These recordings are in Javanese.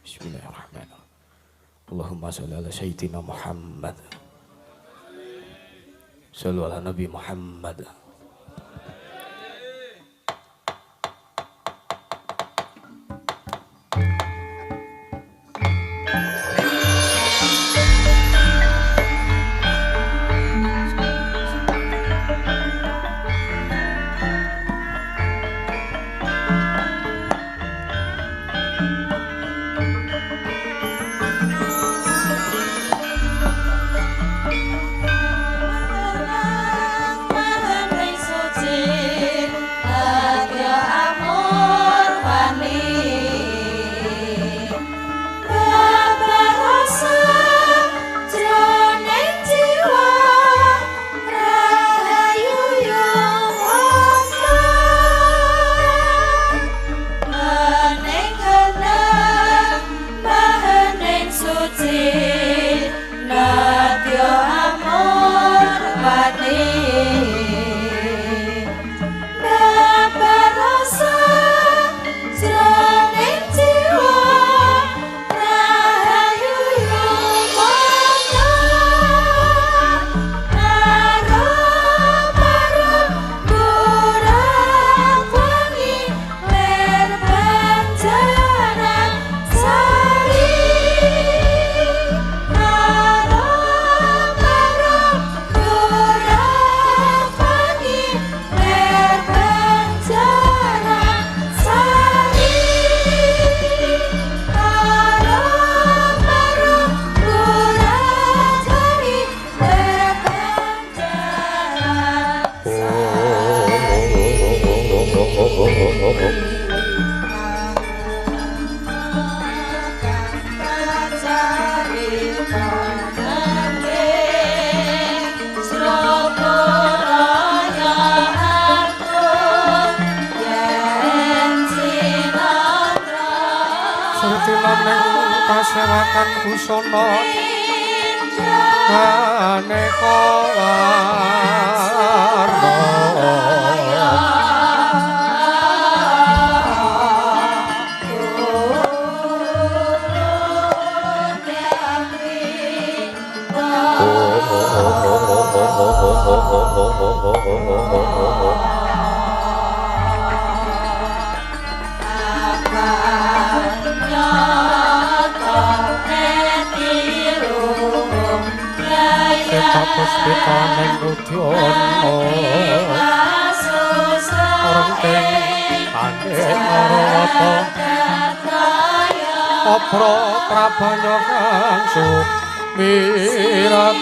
Bismillahirrahmanirrahim. Allahumma sholli ala sayyidina Muhammad. Shallu ala Nabi Muhammad. Kasewakan busana aneka warna. Puspita ning udyana rengking pandhe Narawata Apra prabanya kang sumirat.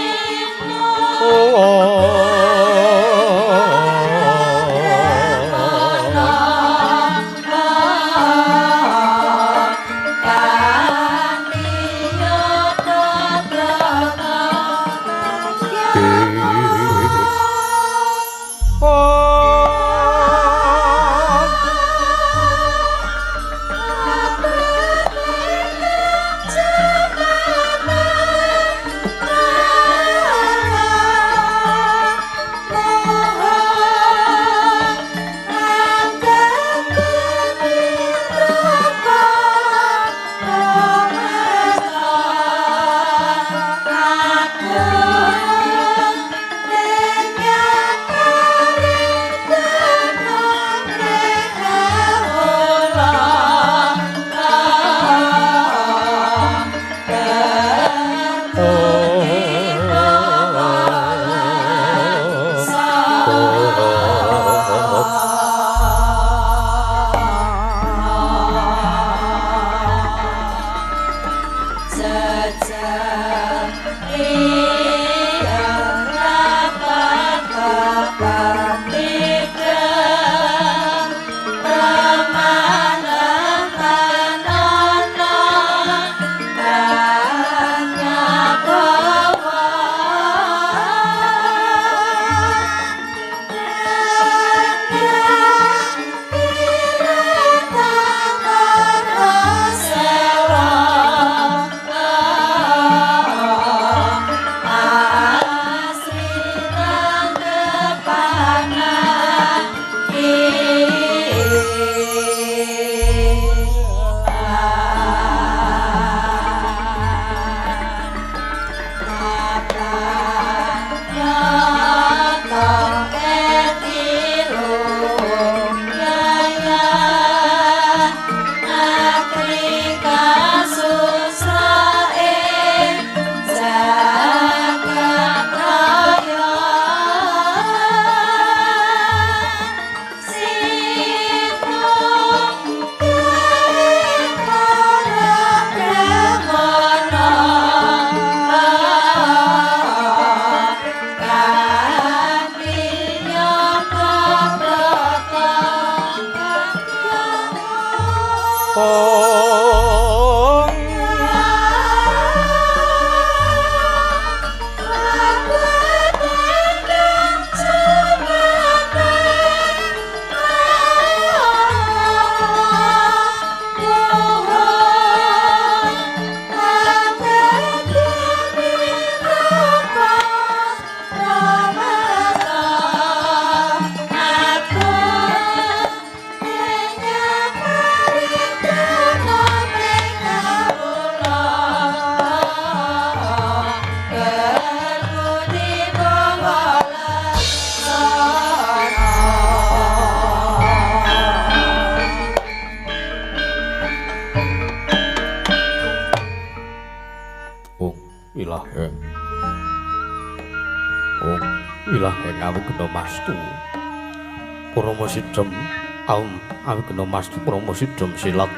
Awigna mastu Prama Sidhem silat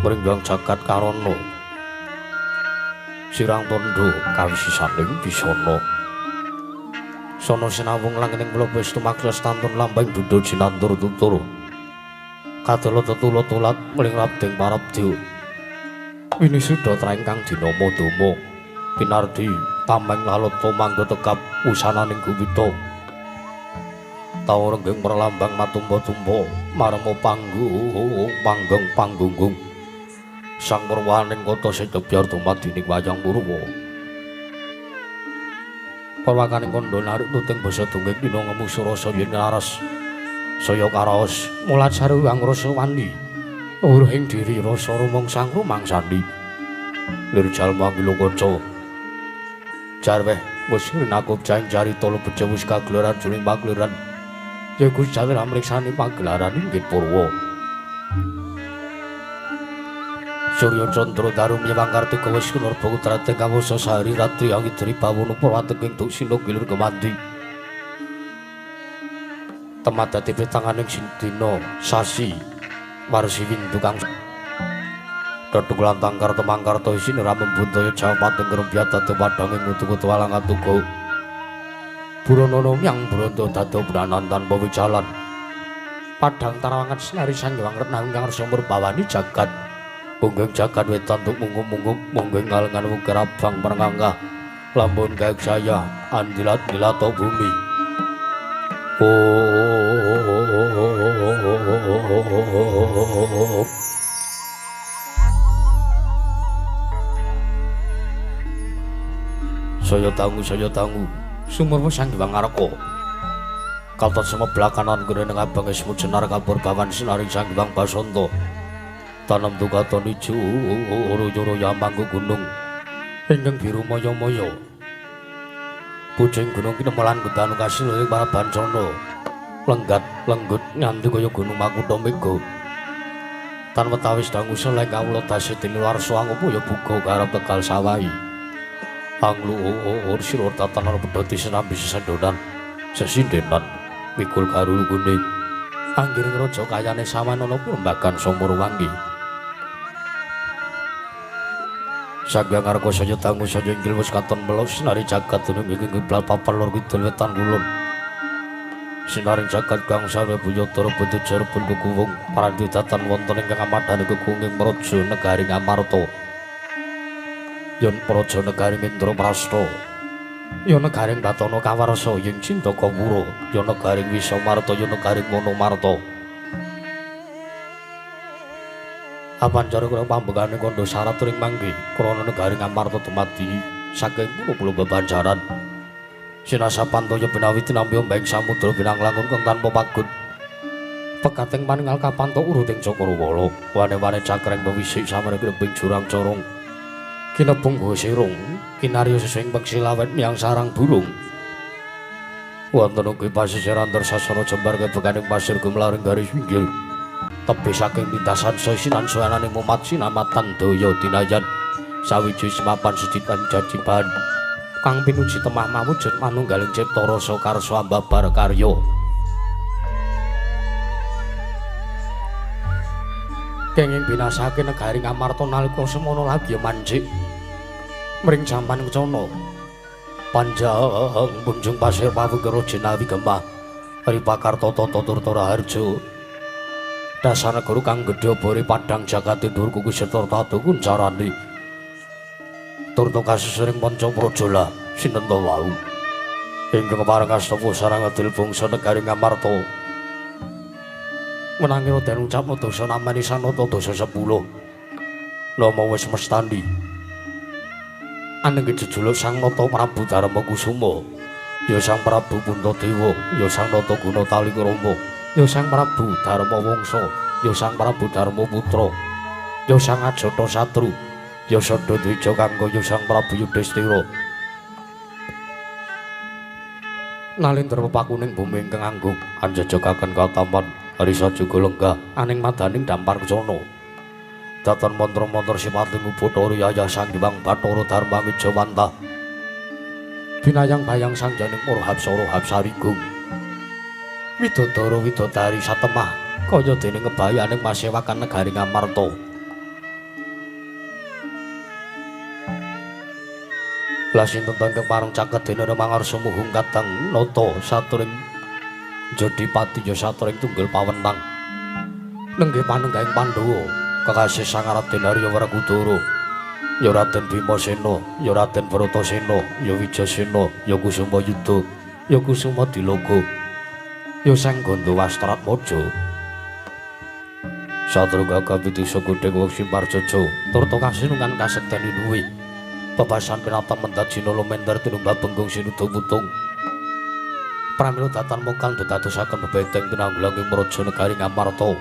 mringgang jagat karana sirang tandha kawisisaning bisana sana sinawung langining mlebes tumaksa stantun lambang dudu jinantur tutur kadala tetula tulat mling rabding parabdya winisuda traing kang dinama dama pinardi tameng lalata mangga tekap wusananing guwita tau renggeng merlambang matumpa-tumpa marema panggung panggeng panggunggung sang perwaning kota sejebyar dumadining wayang purwa perwakaning kandha narik tuting basa dungging dina ngemu surasa yen laras saya karaos mulat saruwang rasa wani uruhing diri rasa rumangsang rumangsani lir jalma ngilu kaca jarweh wis rinakup jaing carita lebeja wis kagelaran juling pagelaran ya Gusti Allah mriksani pagelaran inggih purwa. Surya Candra Daru Myewang Kartika wis kunarba kudrate kawasa sahari ratri angidri bawana purwateking duksina gilir kemandi. Temat dadi pitanganing dina sasi warsi windu kang Dodok lan tangkar temangkarta isine ra membuntaya jawating krembyat dadi padhange ngutu-kutu alang atuga. Buronono myang bronto dado branan tanpa wijalan. Padhang tarawangan sinari sanghyang retna ingkang rasa murbawani jagat. Pungging jagat wetan tuk munggup-munggup mungging ngalengan wukir abang merengangkah. Lamun gaek saya andilat-dilato bumi. Oh. Saya dangu, saya dangu. Sumurmu Sang Hyang Ngarka. Katon semeblak kanan gene abang esmu jenar kapur bawan sinaring Sang Hyang Basanta. Tanem tukaton ijo uru-uru yamangku gunung ingkang biru maya-maya. Pucing gunung kinemelan gedanu kasil ing para bancana. Lenggat lenggut nganti kaya gunung Makutha Mega. Tan wetawis dangu seleng kawula dase tinular swangupa ya buga garap Tegal sawahi. Angluur sirur tatanan pedhoti senambi sesendonan sesindenan mikul garulugune anggiring raja kayane samanana purembagan sumur wangi. Sang Hyang Ngarka saya dangu saya inggil wis katon melok sinari jagat dunung ing kiblat papan lor kidul wetan kulon. Sinaring jagat kang sawe buyata rebut jerbun kukuwung paranti datan wonten ingkang amadhani kekunging praja negari Ngamarta. Yen praja negari Indraprasta, yen negaring Batana Kawarsa, yen Cintakapura, yen negaring Wisamarta, yen negaring Wonomarta. Apancara kula pambekane kandha syarat ring mangke krana negari Ngamarta dumadi saking pulo-pulo bebanjaran. Sinasapantaya binawi tinampi ombeng samudra binanglangun kang tanpa pagut. Pekating paningal kapanto uruting Cakrawala, wane-wane cakreng pewisik samene klebing jurang corong. Kinebung sirung, kinarya sesing peksilawet miyang sarang burung. Wonten ugi pasisir antar sasana jembar kebekaning pasir gumlaring garis pinggir. Tebih saking pintasan sosinan suananing mumat sinamatan daya dinayan. Sawiji semapan seditan jajiban. Kang pinuji temah mawujud manunggaling cipta rasa karsa ambabar karya. Kenging binasake negari Ngamarta nalika semana lagi manjik. Mring jampan kencana panjang punjung pasir pawukira jinawi gemah ripakarta tata turta raharja Dasar negara kang gedhe obore padhang jagate dhuwur kuku serta tatu kuncarane. Turta kasusering panca prajala sinten to wau. Ingkang pareng asta pusarang adil bangsa negari Ngamarta. Menangira den ucapna dosa namani sanata dosa 10. Nama wis mestani. Anengge jejuluk Sang Nata Prabu Darma Kusuma. Ya Sang Prabu Puntadewa, ya Sang Nata Guna Talikrama, ya Sang Prabu Darma Wangsa, ya Sang Prabu Darma Putra, ya Sang Ajata Satru, ya Sada Dwija Kangga, ya Sang Prabu Yudhistira. Nalindra pepakuning bumi ingkang anggung anjejekaken kataman harisa juga lenggah aning madaning dampar kencana. Datan mantra-mantra sipating Bathara Yayah Sang Hyang Bathara Dharma Wijawanta. Binayang bayang sang janing para hapsara hapsarigung. Widodara widodari satemah kaya dene ngebayaning pasewakan negari Ngamarta. Lah sinten ta ingkang pareng caket dene mangarsa muhung kadang nata saturing jodipati ya saturing tunggul pawenang. Nenggih panenggahing Pandhawa kekasih Sang Raden Arya Werkudara, ya Raden Bimasena, ya Raden Bratasena, ya Wijasena, ya Kusuma Yuda, ya Kusuma Diloga, ya Sang Gandawastratmaja. Satru gagah godheng wong Simparjaja turta kasinungan kasekten inuwi. Bebasan pinatem mendat jinala mender tinumba benggung sinuda putung. Pramila datan mokal dadosaken bebenteng tinanggulang ing praja negari Ngamarta.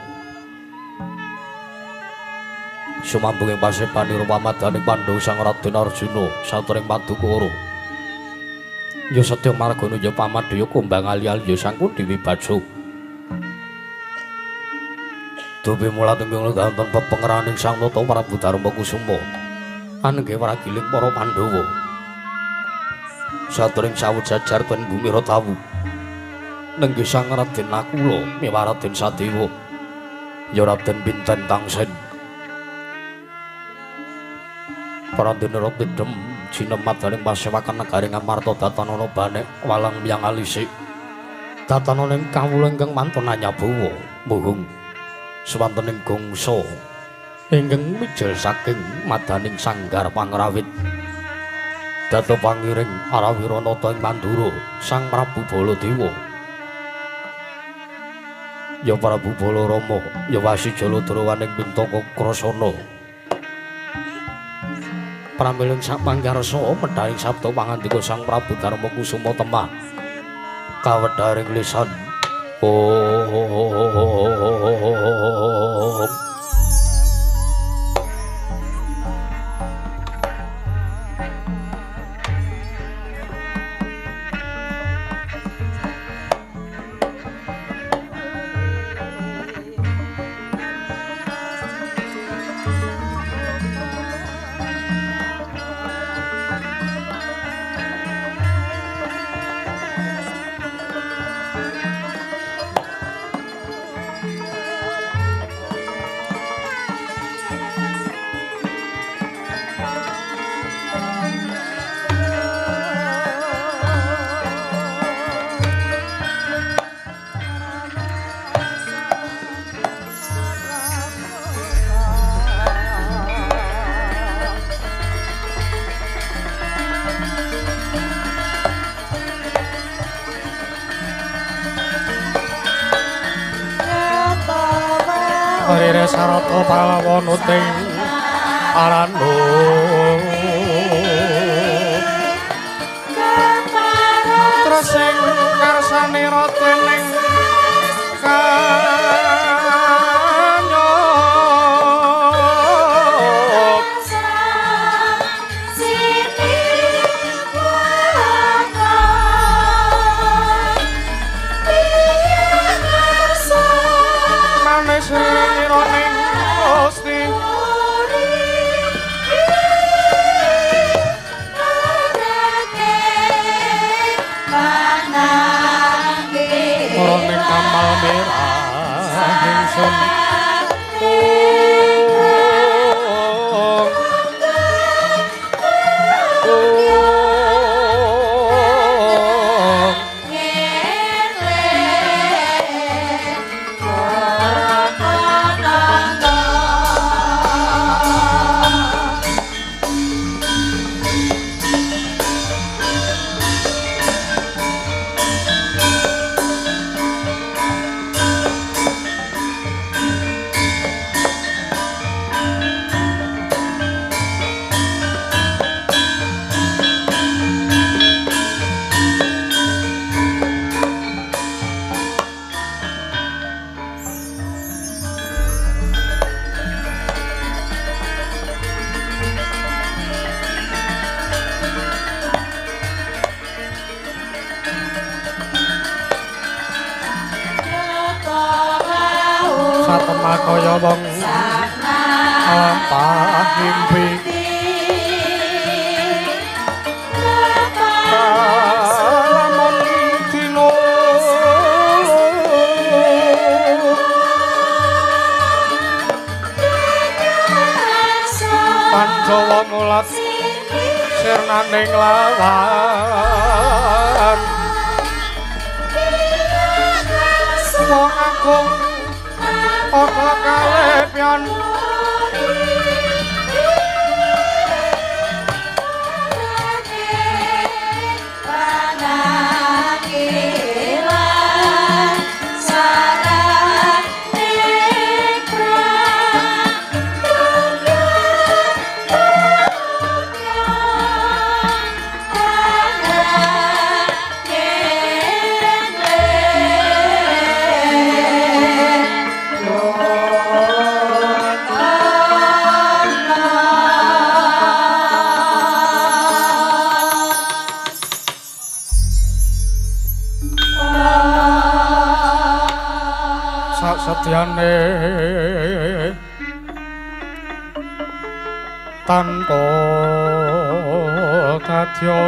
Sumambung ing pasepanira pamadaning Pandhawa Sang Raden Arjuna saturing Madukara. Ya Setya Margana ya Pamadya kumbang ali-ali ya Sang Kunthi Wibaja. Dupi mulat ingkang wonten pepengeraning Sang Nata Prabu Darma Kusuma. Anengge wragiling para Pandhawa. Saturing sawut jajar ten bumi Ratawu. Nengge Sang Raden Nakula miwah Raden Sadewa. Ya Raden Pinten Tangsen. Prandene tidhem jinemadaning pasewakan negari Ngamarta datanana banek walang miyang alisik. Datanana ing kawula ingkang mantun anyabawa muhung swantening gongsa ingkang mijil saking madaning sanggar pangrawit. Dados pangiring Arawiranata ing Mandura Sang Prabu Baladewa. Ya Prabu Balarama, ya Wasi Jaladrawaning Pintaka Krasana. Pramila ing sakmangkarsa medharing sabda pangandika Sang Prabu Darma Kusuma temah kawedharing lisan. Om. Rere sarata palawanuting aranu tresing karsane radening kanyop manis ning Gusti panangge. wong lampah mimpi kalamun dina Pandhawa mulat sirnaning lawan wong agung ana kalepyan satyane tanpa kadya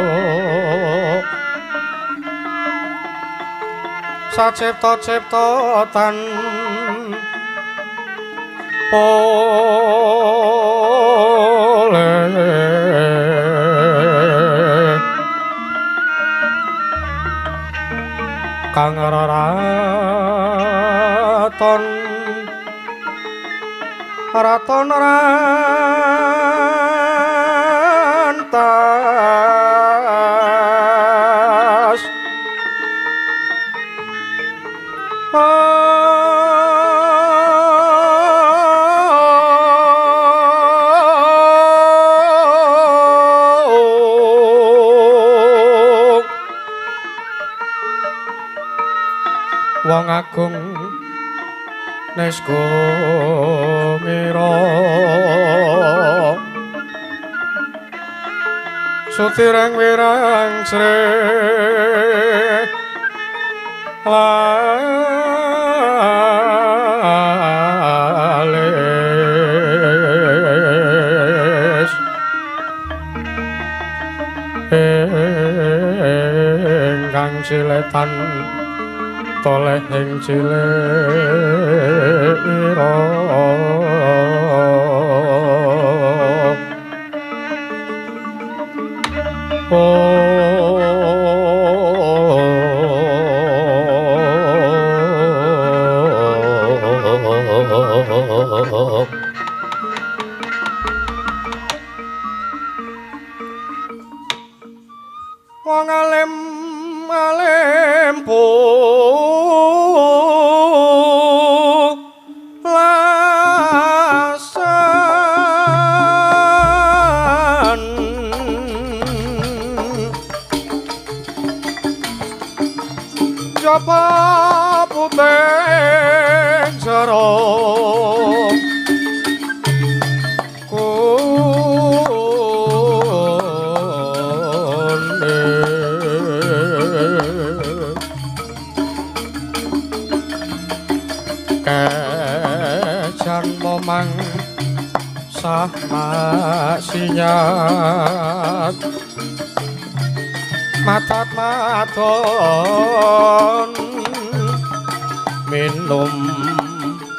sacipta-cipta tanpa kang raton raton rantas wong agung nesko mira sutireng wirang sre lalis ingkang ciletan toleh ing cilik ira wong alim alim pulasan jaba putih jero kejan momang sah maksiat matat maton minum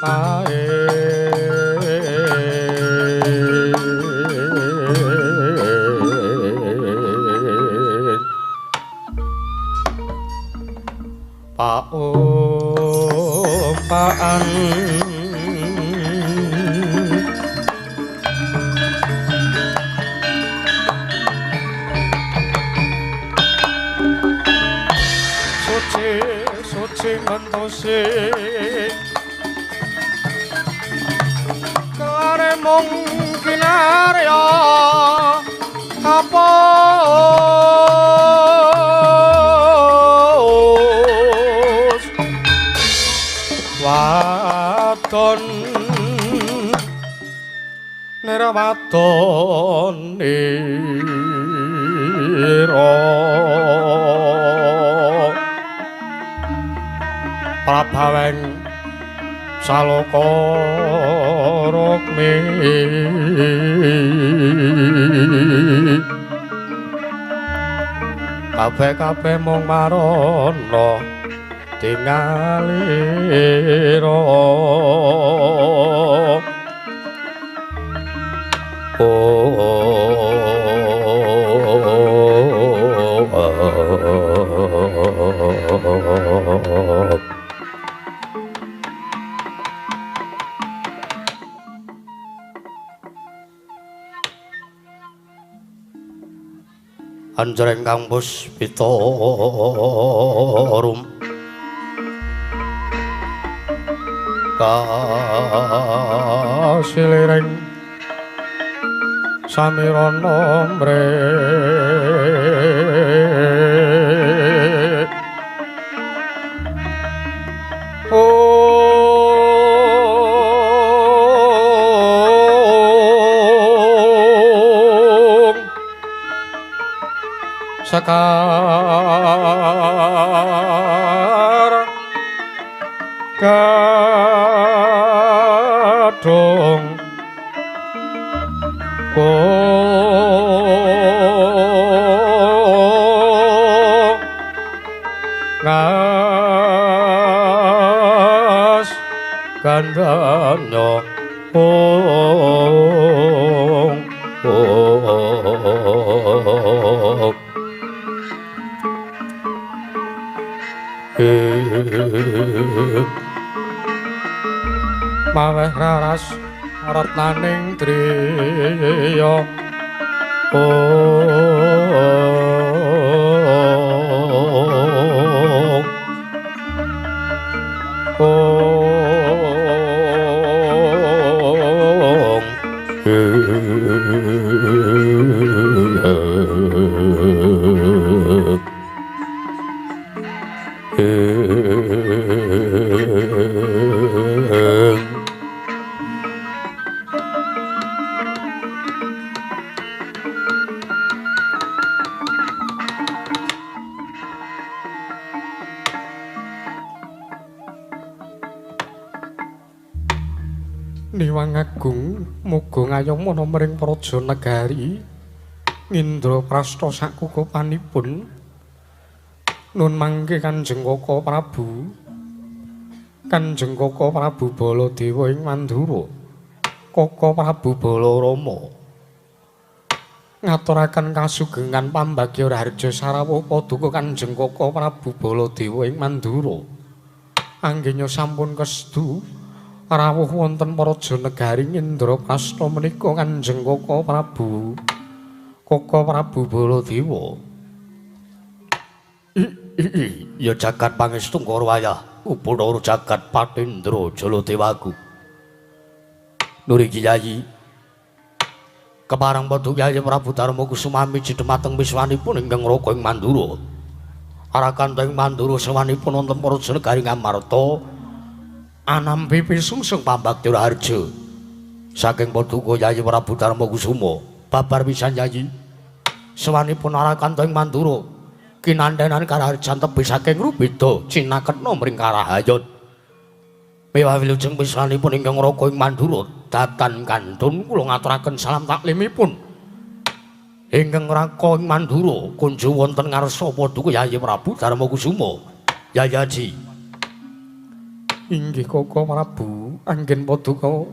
air paumpaan suci suci mentosi kelare mung kinarya kapos wadon nirwadon ira prabaweng saloka Kabeh-kabeh mung marana tingalira. Anjreng kang puspita rum kasiliring samirana mre Sekar kadung ngas gandana ong maweh raras retnaning driya Niwang agung muga ngayomana mring praja negari Indraprasta sakukupanipun. Nun mangke Kanjeng Kaka Prabu, Kanjeng Kaka Prabu Baladewa ing Mandura, Kaka Prabu Balarama ngaturaken kasugengan pambagya raharja sarawuh paduka Kanjeng Kaka Prabu Baladewa ing Mandura. Anggenya sampun kestu rawuh wonten praja negari Indraprasta menika Kanjeng Kaka Prabu, Kaka Prabu Baladewa. Ya jagat pangestu wayah upana jagat Patindra Jaladewaku. Nuri Kyai kepareng padha Kyai Prabu Darma Kusuma miji dhumateng wiswanipun ingkang raka ing Mandura. Arakanta ing Mandura sawanipun wonten praja negari Ngamarta anampi pisungsung pambakti raharja saking paduka Kyai Prabu Darma Kusuma. Babar pisan Kyai, sawanipun arakanta ing Mandura kinantenan karaharjan tebih saking rubeda cinaketna mring karahayon. Mewah wilujeng pisanipun ingkang raka ing Mandura datan kantun kula ngaturaken salam taklimipun. Ingkang raka ing Mandura kunju wonten ngarsa paduka Yayi Prabu Darma Kusuma. Yayi Aji. Inggih Kaka Prabu, anggen paduka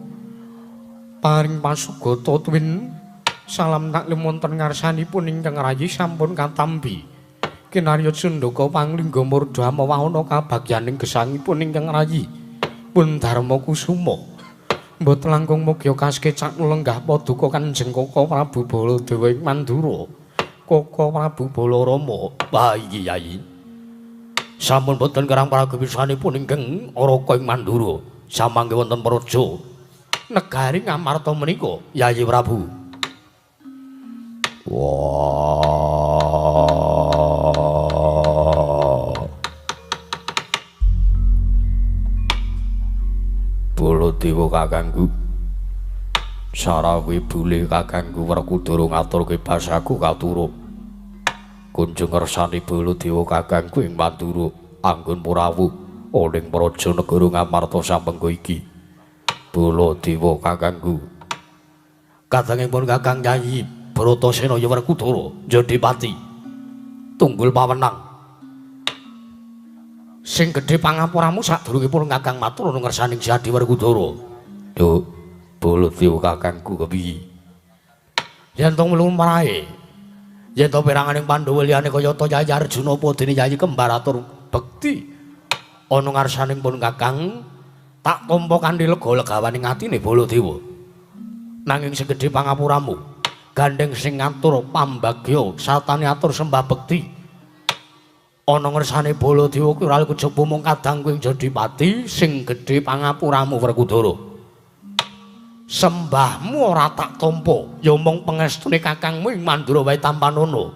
paring pasugata tuwin salam taklim wonten ngarsanipun ingkang rayi sampun katampi. Kinarya Cundaka panglingga murda amawahana kabagyaning gesangipun ingkang rayi pun Darma Kusuma. Mboten langkung mugia kasekecak lenggah paduka Kanjeng Kaka Prabu Baladewa ing Mandura, Kaka Prabu Balarama. Wah iki Yayi, sampun boten kerang pragewisanipun ingkang raka ing Mandura samangke wonten praja negari Ngamarta menika Yayi Prabu. Wah, Baladewa kakangku, sarawi bulih kakangku Werkudara ngaturke basaku katuruk. Kunjung ngersani Baladewa kakangku ing Mandura anggon purawuh ning praja negara Ngamarta sampengga iki. Baladewa kakangku, kadangipun Kakang Yayi Bratasena ya Werkudara Jodipati. Tunggul pawenang. Sing gedhe pangapuramu sadurungipun Kakang matur ana ngersaning Si Adi Werkudara. Nduk, Baladewa kakangku kepiye? Yen to lumrahe. Yen to peranganing Pandhawa liyane kayata Yayi Arjuna apa dene Yayi Kembar atur bekti ana ngarsaning pun Kakang tak tampa kanthi lega legawaning atine Baladewa. Nanging sing gedhe pangapuramu, gandeng sing ngatur pambagya sartane atur sembah bekti ana ngersane Baladewa kuwi ora kejaba mung kadangku ing Jodipati sing gedhe pangapuramu Werkudara. Sembahmu ora tak tampa, ya mung pengestune kakangmu ing Mandura wae tampanana.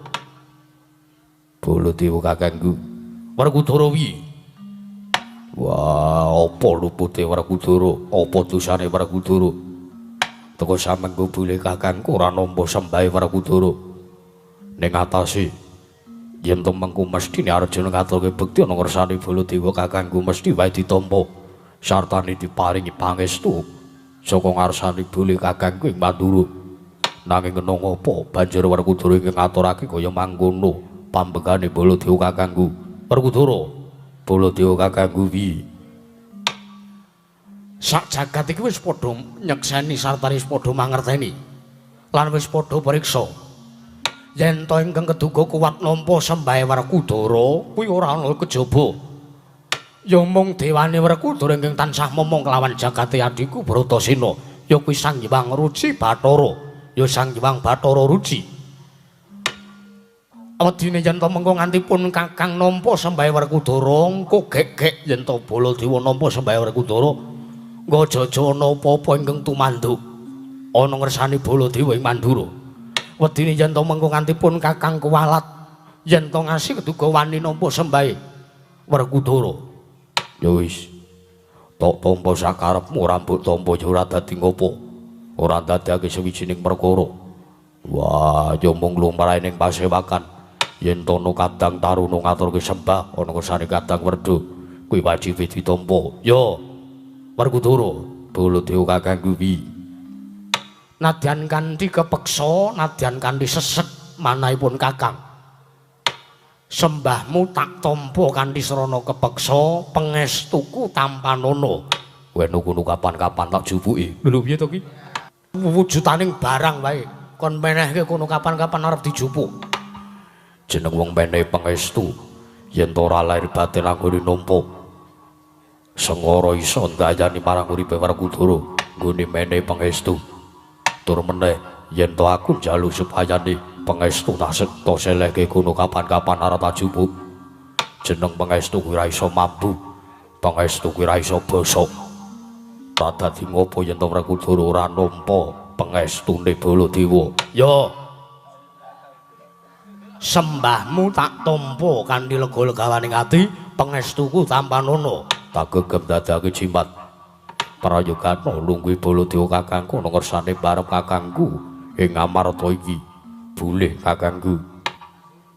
Baladewa kakangku, Werkudara piye? Wah, apa lupute Werkudara? Apa dosane Werkudara? Teko samengko bule kakangku ora nampa sembahe Werkudara. Ning atase yen to mengko mesthine Arjuna ngaturke bekti ana ngersane Baladewa kakangku mesti wae ditampa sartane diparingi pangestu saka ngarsane bule kakangku ing Mandura. Nanging kena ngapa banjur Werkudara ingkang ngaturake kaya mangkono pambegane Baladewa kakangku. Werkudara, Baladewa kakangku piye? Sak jagat iki wis padha nyekseni sartane wis padha mangerteni lan wis padha priksa. Yen to ingkang keduga kuwat nampa sembahe Werkudara kuwi ora ana kejaba. Ya mung dewane Werkudara ingkang tansah momong kelawan jagate adhiku Bratasena, ya kuwi Sang Hyang Ruci Bathara, ya Sang Hyang Bathara Ruci. Wedine yen to mengko nganti pun Kakang nampa sembahe Werkudara, engko gek-gek yen to Baladewa nampa sembahe Werkudara, nggo aja ana apa-apa ingkang tumanduk ana ngersane Baladewa ing Mandura. Wedine yen to mengko nganti pun Kakang kuwalat yen to ngasih keduga wani nampa sembahe Werkudara. Ya wis, tok tampa sakarepmu ora mbok tampa ya ora dadi ngopo, ora ndadekake sawijining perkara. Wah, ya mung lumrahe ning pasewakan yen to ana kadang taruna ngaturke sembah ana ngersane kadang werda kuwi wajibe ditampa. Ya Werkudara, Baladewa kakangku piye? Nadyan kanthi kepeksa, nadyan kanthi sesek manahipun Kakang. Sembahmu tak tampa kanthi srana kepeksa, pangestuku tampanana. Weno kono kapan-kapan tak jupuki. Lho piye to ki? Wujutaning barang wae, kon menehke kono kapan-kapan arep dijupuk. Jeneng wong menehi pangestu yen to ora lahir batin anggone nampa. Sengara iso ndayani marang uripe Werkudara nggone menehi pangestu. Tur meneh yen to aku njaluk supayane pangestu tak sekta selehke kono kapan-kapan arep tak jupuk. Jeneng pangestu kuwi ora iso mambu, pangestu kuwi ora iso bosok. Tak dadi ngopo yen to Werkudara ora nampa pangestune Baladewa? Ya, sembahmu tak tampa kanthi lega-legawaning ati, pangestuku tampanana. Tak gegem dadake jimat. Prayogana lungguhe Baladewa kakangku ana ngersane barep kakangku ing Amarta iki. Bulih kakangku.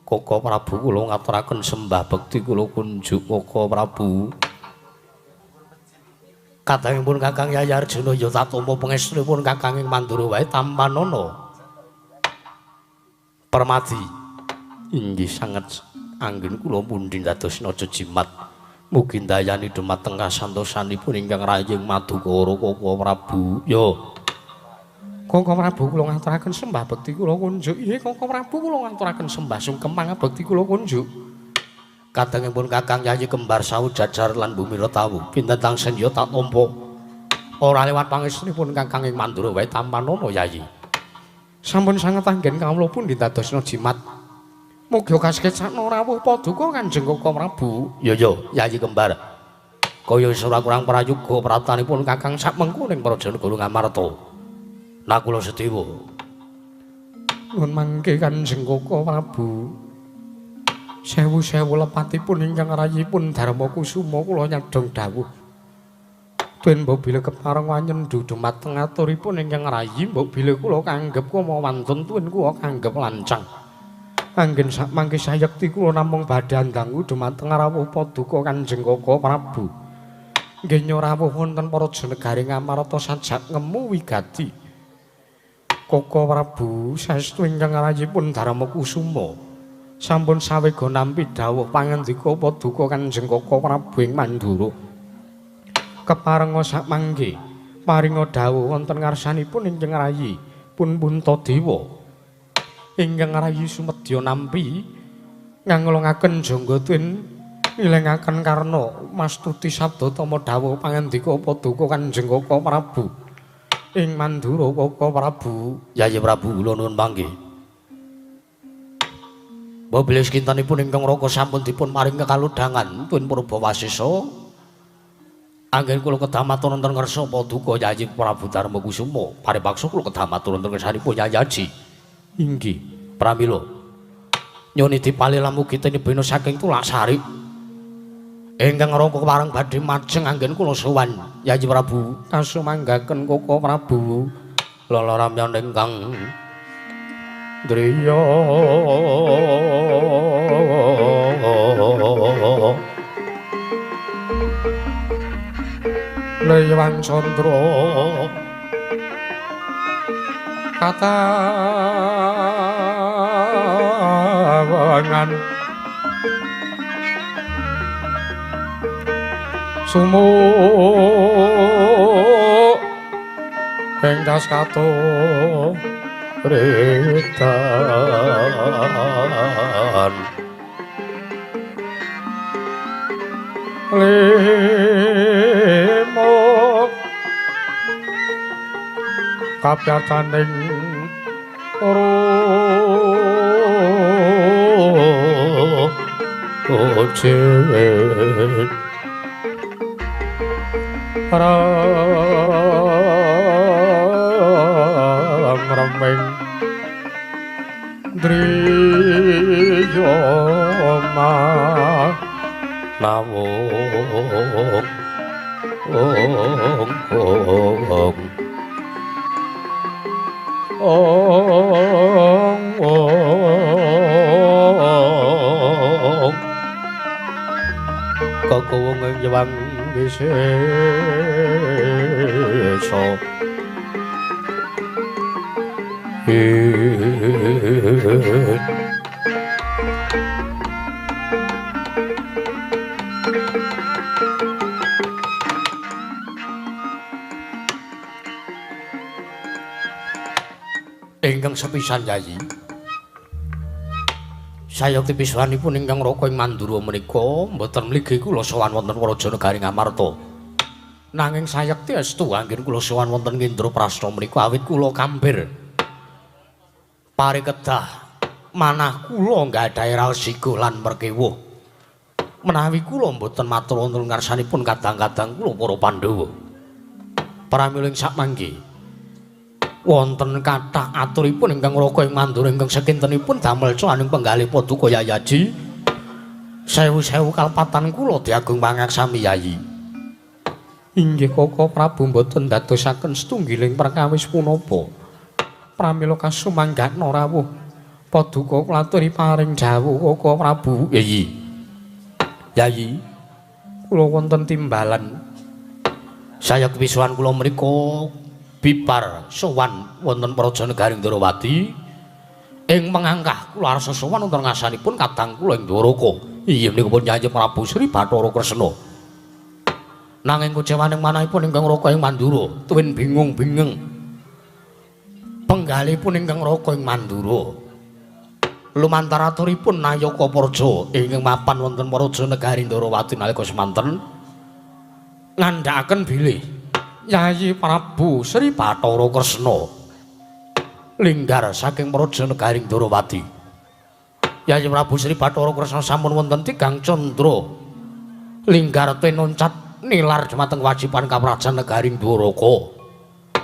Koko Prabu kula ngaturaken sembah bekti kula kunjuk Koko Prabu. Kadangipun Kakang Yayi Arjuna ya tak tampa pangestunipun Kakang ing Mandura wae tampanana. Permadi inggih sanget anggen kula pundi dados naja jimat. Mugi ndayani dumateng kasantosanipun ingkang raying madukara Koko Prabu. Ya. Koko Prabu kula ngaturaken sembah bekti kula kunjuk. Inggih Koko Prabu kula ngaturaken sembah sungkem pangabekti kula kunjuk. Kadangipun Kakang Yayi Kembar Sawu Jajar lan Bumi Retawu pinten tangsen ya tak tampa. Ora lewat pangestunipun Kakang ing Mandura wae tampanana Yayi. Sampun sanget anggen kawula pundi dadosna jimat. Mugi kaseketsakna rawuh paduka Kanjeng Koko Prabu. Ya ya Yayi Kembar. Kaya wis ora kurang prayoga pratanipun Kakang sakmengko ning Praja Negara Ngamarta. Nakula Sedewa. Nuwun mangke Kanjeng Koko Prabu. Sewu-sewu lepatipun ingkang rayipun Darma Kusuma kula nyadhong dawuh. Tuen mbok bilih kepareng wanyendu dumateng aturipun ingkang rayi, mbok bilih kula kanggep kama wantun tuen kula kanggep lancang. Anggen sakmangke sayekti kula namung badhe ndangu dumateng rawuh paduka Kanjeng Koko Prabu. Nggih rawuh wonten Praja Negari Ngamarta sajak ngemu wigati. Koko Prabu saestu ingkang rayipun Darma Kusuma. Sampun sawega nampi dawuh pangandika paduka Kanjeng Kaka Prabu ing Mandura. Keparenga sakmangke paringa dawuh wonten ngarsanipun ingkang rayi pun Puntadewa. Ingkang rayi sumedya nampi nganglongaken jangga tuwin ilengaken karna mastuti sabda tama dawuh pangandika paduka Kanjeng Kaka Prabu ing Mandura. Kaka Prabu, Yayi Prabu kula nuwun panggih. Mbok kintenipun ingkang raka sampun dipun paring kekaludhangan tuwin Purbawasesa. Anggen kula kedah matur wonten ngarsa paduka Yayi Prabu Darmakusuma. Paripaksa kula kedah matur wonten ngarsanipun Yayi Aji. Inggih, pramila nyoni dipalilam mugi tinibena saking tulak sari. Ingkang raka kepareng badhe majeng anggen kula sowan Yayi Prabu. Kasumanggaken Kaka Prabu. Lalaramyan ingkang driya lewang candra katawangan sumuk ing das kato retan limo kapyataning roje rang remeng driya nawung ong ong ong ong kakawung ing jewang wisesa ingkang sepisan Yayi. Sayekti piswanipun ingkang raka ing Mandura menika mboten mligi kula sowan wonten Praja Negari Ngamarta. Nanging sayekti estu anggen kula sowan wonten Indraprasta menika awit kula kambir pari kedah manah kula nggadahi raos sigo lan merkewuh. Menawi kula mboten matur wonten ngarsanipun kadang-kadang kula para Pandhawa. Pramila ing sakmangke wonten kathah aturipun ingkang raka ing Mandura ingkang sekintenipun damel cuaning penggalih paduka Yayi Aji. Sewu-sewu kalpatan kula diagung pangaksami Yayi. Inggih Kaka Prabu mboten dadosaken setunggiling perkawis punapa. Pramila kasumanggakna rawuh paduka kula aturi paring dawuh Kaka Prabu. Yayi. Yayi, kula wonten timbalan. Sayekti pisuwan kula menika bibar sowan wonten Praja Negari Ndrawati ing mengangkah kula arsa sowan wonten ngasanipun kadang kula ing Dwaraka. Inggih menika pun Yayi Prabu Sri Bathara Kresna. Nanging kucewaning manahipun ingkang raka ing Mandura tuwin bingung-bingung. Penggalihipun ingkang raka ing Mandura lumantar aturipun Nayaka Praja ingkang mapan wonten Praja Negari Ndrawati nalika semanten ngandhakaken bilih Yayi Prabu Sri Bathara Kresna linggar saking Praja Negari Ndrawati. Yayi Prabu Sri Bathara Kresna sampun wonten tigang candra linggar tinuncat nilar dumateng kewajiban kaprajan negari Dwaraka.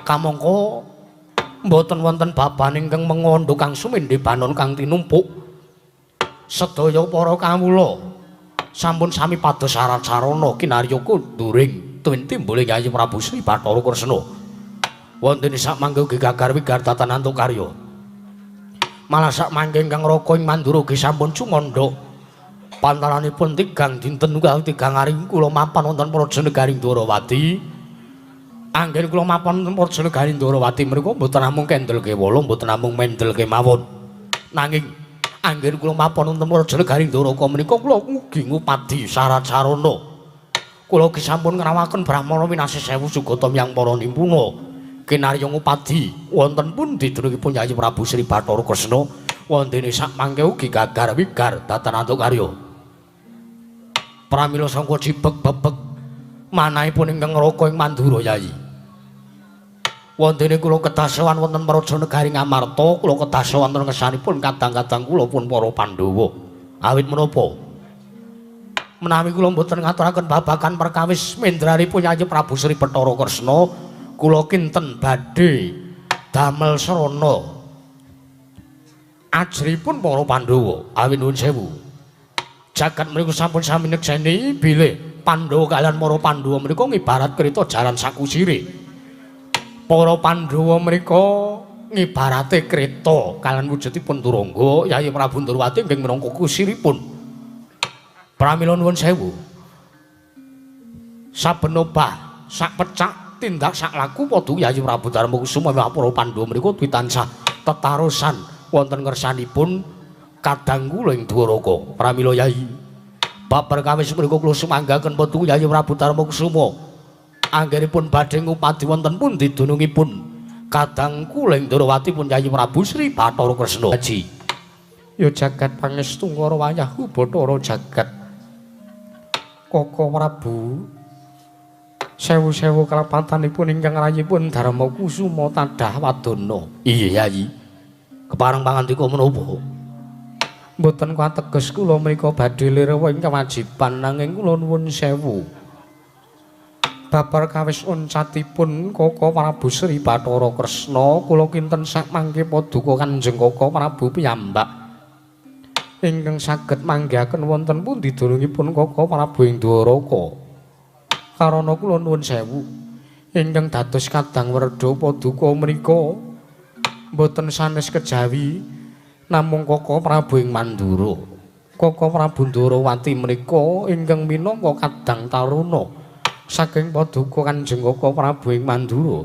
Kamangka mboten wonten baban ingkang mengondo kang sumindhe banon kang tinumpuk. Sedaya para kawula sampun sami pados syarat sarana kinarya kunduring tuwin timbule Yayi Prabu Sri Bathara Kresna. Wonten sak mangke ugi gagar wigartatan antuk karya. Malah sak mangke ingkang raka ing Mandura ugi sampun cumandha. Pantaranipun tigang dinten utawi tigang ari kula mapan wonten Praja Negari Ndrawati. Anggen kula mapan wonten Praja Negari Ndrawati menika mboten namung kendel kewala, mboten namung mendel kemawon. Nanging Anggen kula mapon wonten Praja Negari Ndoraka menika kula ugi ngupadi syarat sarana. Kula ugi sampun ngrawaken Brahmana winasih sewu sugata miyang para nimpuna. Kinarya ngupadi wonten pundi dunungipun Yayi Prabu Sri Bathara Kresna wondene sak mangke ugi gagar wigar datan antuk karya. Pramila sangka cibek bebek manahipun ingkang ngraka ing Mandura Yayi. Wondene kula kedah sowan wonten Praja Negari Ngamarta, kula kedah sowan wonten ngersanipun kadang-kadang kula pun para Pandhawa. Awit menapa? Menawi kula mboten ngaturaken babagan perkawis mendranipun Yayi Prabu Sri Bathara Kresna, kula kinten badhe damel srana ajripun para Pandhawa. Awit nuwun sewu. Jagat mriku sampun sami nekseni bilih Pandhawa kaliyan para Pandhawa menika ngibarat kreta jaran sakusire. Para Pandhawa menika ngibarate kreta kaliyan wujudipun Turangga, Yayi Prabu Ndorowati nggih minangka kusiripun. Pramila nuwun sewu. Saben obah, sak pecak, tindak sak laku padha Yayi Prabu Darmakusuma para Pandhawa menika ditansah tetarosan wonten ngersanipun kadang kula ing Dwaraka. Pramila Yayi, bab perkawis menika kula sumanggaken padha Yayi Prabu Darmakusuma. Anggenipun badhe ngupadi wonten pundi dunungipun kadang kula ing Ndorowati pun Yayi Prabu Sri Bathara Kresna. Haji. Ya jagat pangestu ngara wayahku Bathara jagat. Koko Prabu sewu-sewu kalepatanipun ingkang rayipun Darmakusuma tadah wadana. Iya Yayi. Kepareng pangandika menapa? Mboten kateges kula menika badhe lirewa ing kewajiban nanging kula nuwun sewu. Babar kawis oncatipun Koko Prabu Sri Bathara Kresna kula kinten sak mangke paduka Kanjeng Koko Prabu piyambak ingkang saged manggihaken wonten pundi dunungipun Koko Prabu ing Dwaraka. Karana kula nuwun sewu ingkang dados kadang werda paduka menika mboten sanes kejawi namung Koko Prabu ing Mandura. Koko Prabu Ndorowati menika ingkang minangka kadang taruna saking paduka Kanjeng Koko Prabu ing Mandura.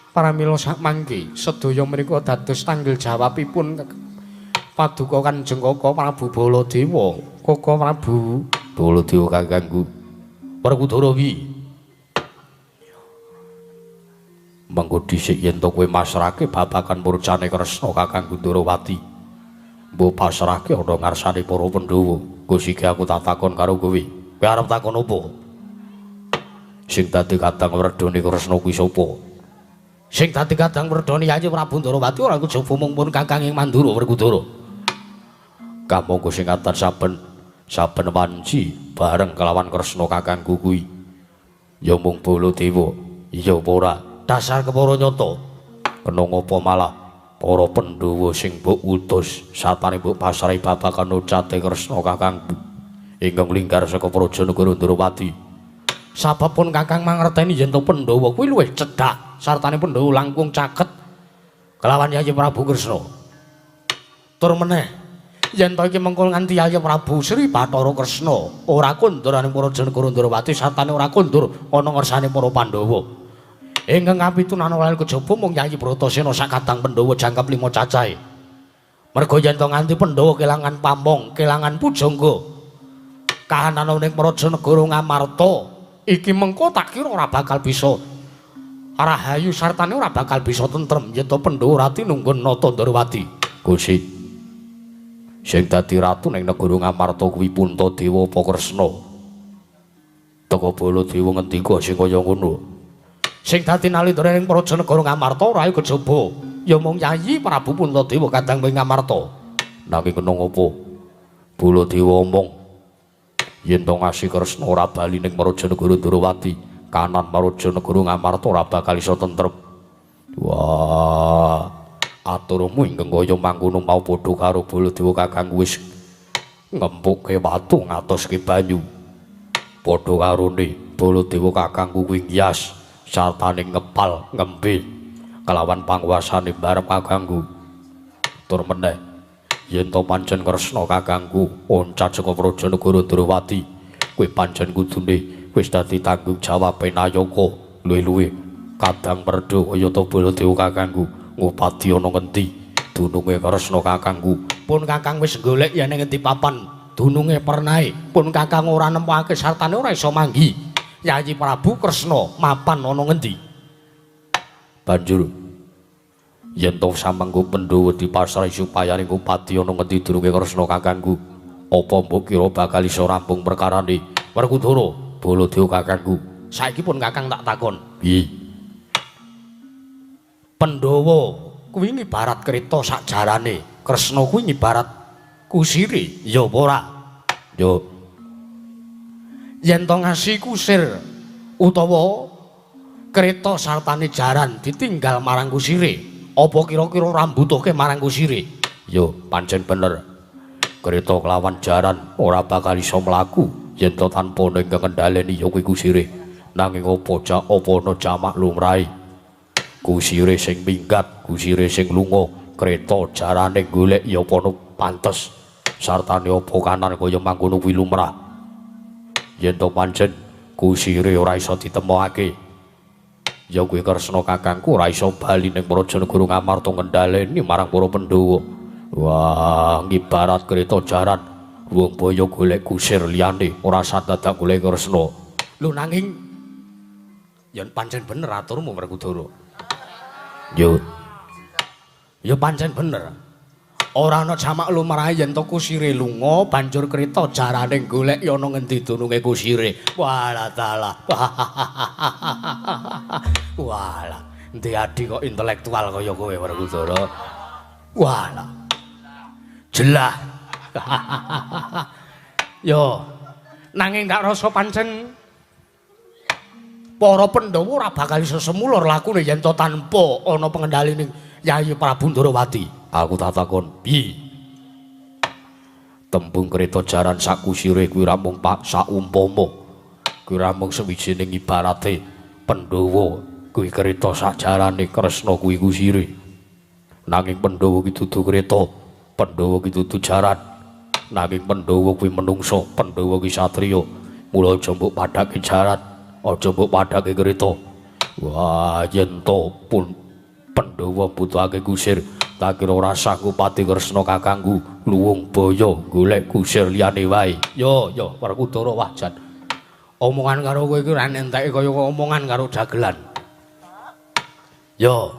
Pramila sakmangke sedaya menika dados tanggel jawabipun paduka Kanjeng Koko Prabu Baladewa. Koko Prabu Baladewa kakangku Werkudara wi mengko dhisik yen to kowe masrahke babagan murcane Kresna kakangku Ndorowati. Mbok pasrahke ana ngarsane para Pandhawa. Gusti aku tak takon karo kowe. Kowe arep takon apa? Sing dadi kadang werdane Kresna kuwi sapa? Sing dadi kadang werdane Yayi Prabu Ndorowati ora kejaba mung pun kakang ing Mandura Werkudara. Kamangka sing atan saben saben wanci bareng kelawan Kresna kakangku kuwi ya mung Baladewa. Iya apa ora? Dasar kepara nyata. Kena ngapa malah para Pandhawa sing mbok utus satane mbok pasrahi babagan ucate Kresna kakangku ingkang linggar saka Praja Negara Ndorowati. Sabab pun kakang mangerteni yen to Pandhawa kuwi luwih cedhak sartane Pandhawa langkung caket kelawan Yayi Prabu Kresna. Tur meneh yen to iki mengko nganti Yayi Prabu Sri Bathara Kresna ora kondur ning Praja Negara Ndorowati sartane ora kondur ana ngersane para Pandhawa. Ingkang kapitunan ora kejaba mung Yayi Bratasena sakadang Pandhawa jangkep 5 cacahe. Merga yen to nganti Pandhawa kelangan pamong, kelangan pujangga, kahanan ning Praja Negara Ngamarta iki mengko tak kira ora bakal bisa rahayu sartane ora bakal bisa tentrem yen to Pandhawa rati nunggun nata Ndorowati. Gusti sing dadi ratu ning negara Ngamarta kuwi Puntadewa apa Kresna? Teka Baladewa ngendika sing kaya ngono. Sing dadi nalindra ning Praja Negara Ngamarta ora kejaba ya mung Yayi Prabu Puntadewa kadang ing Ngamarta. Nanging kena ngopo? Baladewa omong yen to ngasih Kresna ora bali ning Praja Negara Ndorowati, kanan Praja Negara Ngamarta ora bakal iso tentrem. Wah, aturmu ingkang kaya mangkono mau padha karo Baladewa kakangku wis ngempuke watu ngatoske banyu. Padha karone Baladewa kakangku kuwi ngiyas sartane ngepal ngembe kelawan panguasane barep kakangku. Tur meneh yen to pancen Kresna kakangku oncat saka Praja Negara Ndorowati kuwi pancen kudune wis dadi tanggung jawabe nayaka luwih-luwih kadang perda kaya ta Baladewa kakangku ngupadi ana ngendi dununge Kresna kakangku Pun Kakang wis golek yen ing ngendi papan dununge pernahe, pun Kakang ora nemokake sartane ora iso manggi. Yayi Prabu Kresna mapan ana ngendi? Banjur yen to samengko Pandhawa dipasrahi supaya ning pati ana ngendi durunge Kresna kakangku, apa mbok kira bakal iso rampung perkarane? Werkudara, Baladewa kakangku, saiki pun Kakang tak takon. Piye? Pandhawa kuwi ngibarat kreta sak jarane, Kresna kuwi ngibarat kusire, ya apa ora? Ya. Yen to ngasi kusir utawa kreta sartane jaran ditinggal marang kusire, apa kira-kira ora mbutuhke marang kusire? Ya, pancen bener. Kreta kelawan jaran ora bakal iso mlaku yen to tanpa ning ngendhaleni ya kuwi kusire. Nanging apa ana jamak lumrahe? Kusire sing minggat, kusire sing lunga, kreta jarane golek ya apa pantes. Sartane apa kanan kaya mangkono kuwi lumrah. Yen to pancen kusire ora iso ditemokake, ya kuwi Kresna kakangku ora iso bali ning Praja Negara Ngamarta ngendhaleni marang para Pandhawa. Wah, ngibarat kreta jaran wong boyo golek kusir liyane ora sadadak golek Kresna. Lho nanging yen pancen bener aturmu Werkudara. Yo. Ya pancen bener. Ora ana jamak lumrahe yen to kusire lunga banjur kreta jarane golek ya ana ngendi dununge kusire. Walah dalah. Walah, endi adi kok intelektual kaya kowe Werkudara. Walah. Jelah. Yo. Nanging tak rasa pancen para Pandhawa ora bakal iso semulur lakune yen to tanpa ana pengendhaline Yayi Prabu Ndorowati. Aku tak takon, piye? Tembung kreta jaran sakusire kuwi ramung pak saumpama. Kuwi ramung sawijining ibarate Pandhawa kuwi kreta sajarane, Kresna kuwi kusire. Nanging Pandhawa ki dudu kreta, Pandhawa ki dudu jaran. Nanging Pandhawa kuwi menungsa, Pandhawa ki satriya. Mula aja mbok padhake jaran, aja mbok padhake kreta. Wah, yen to pun Pandhawa mbutuhake kusir, tak kira ora sanggup pati Kresna kakangku luwung boyo golek kusir liyane wae. Yo yo Werkudara, wah jan omongan karo kowe iki ora enteke kaya omongan karo dagelan. Yo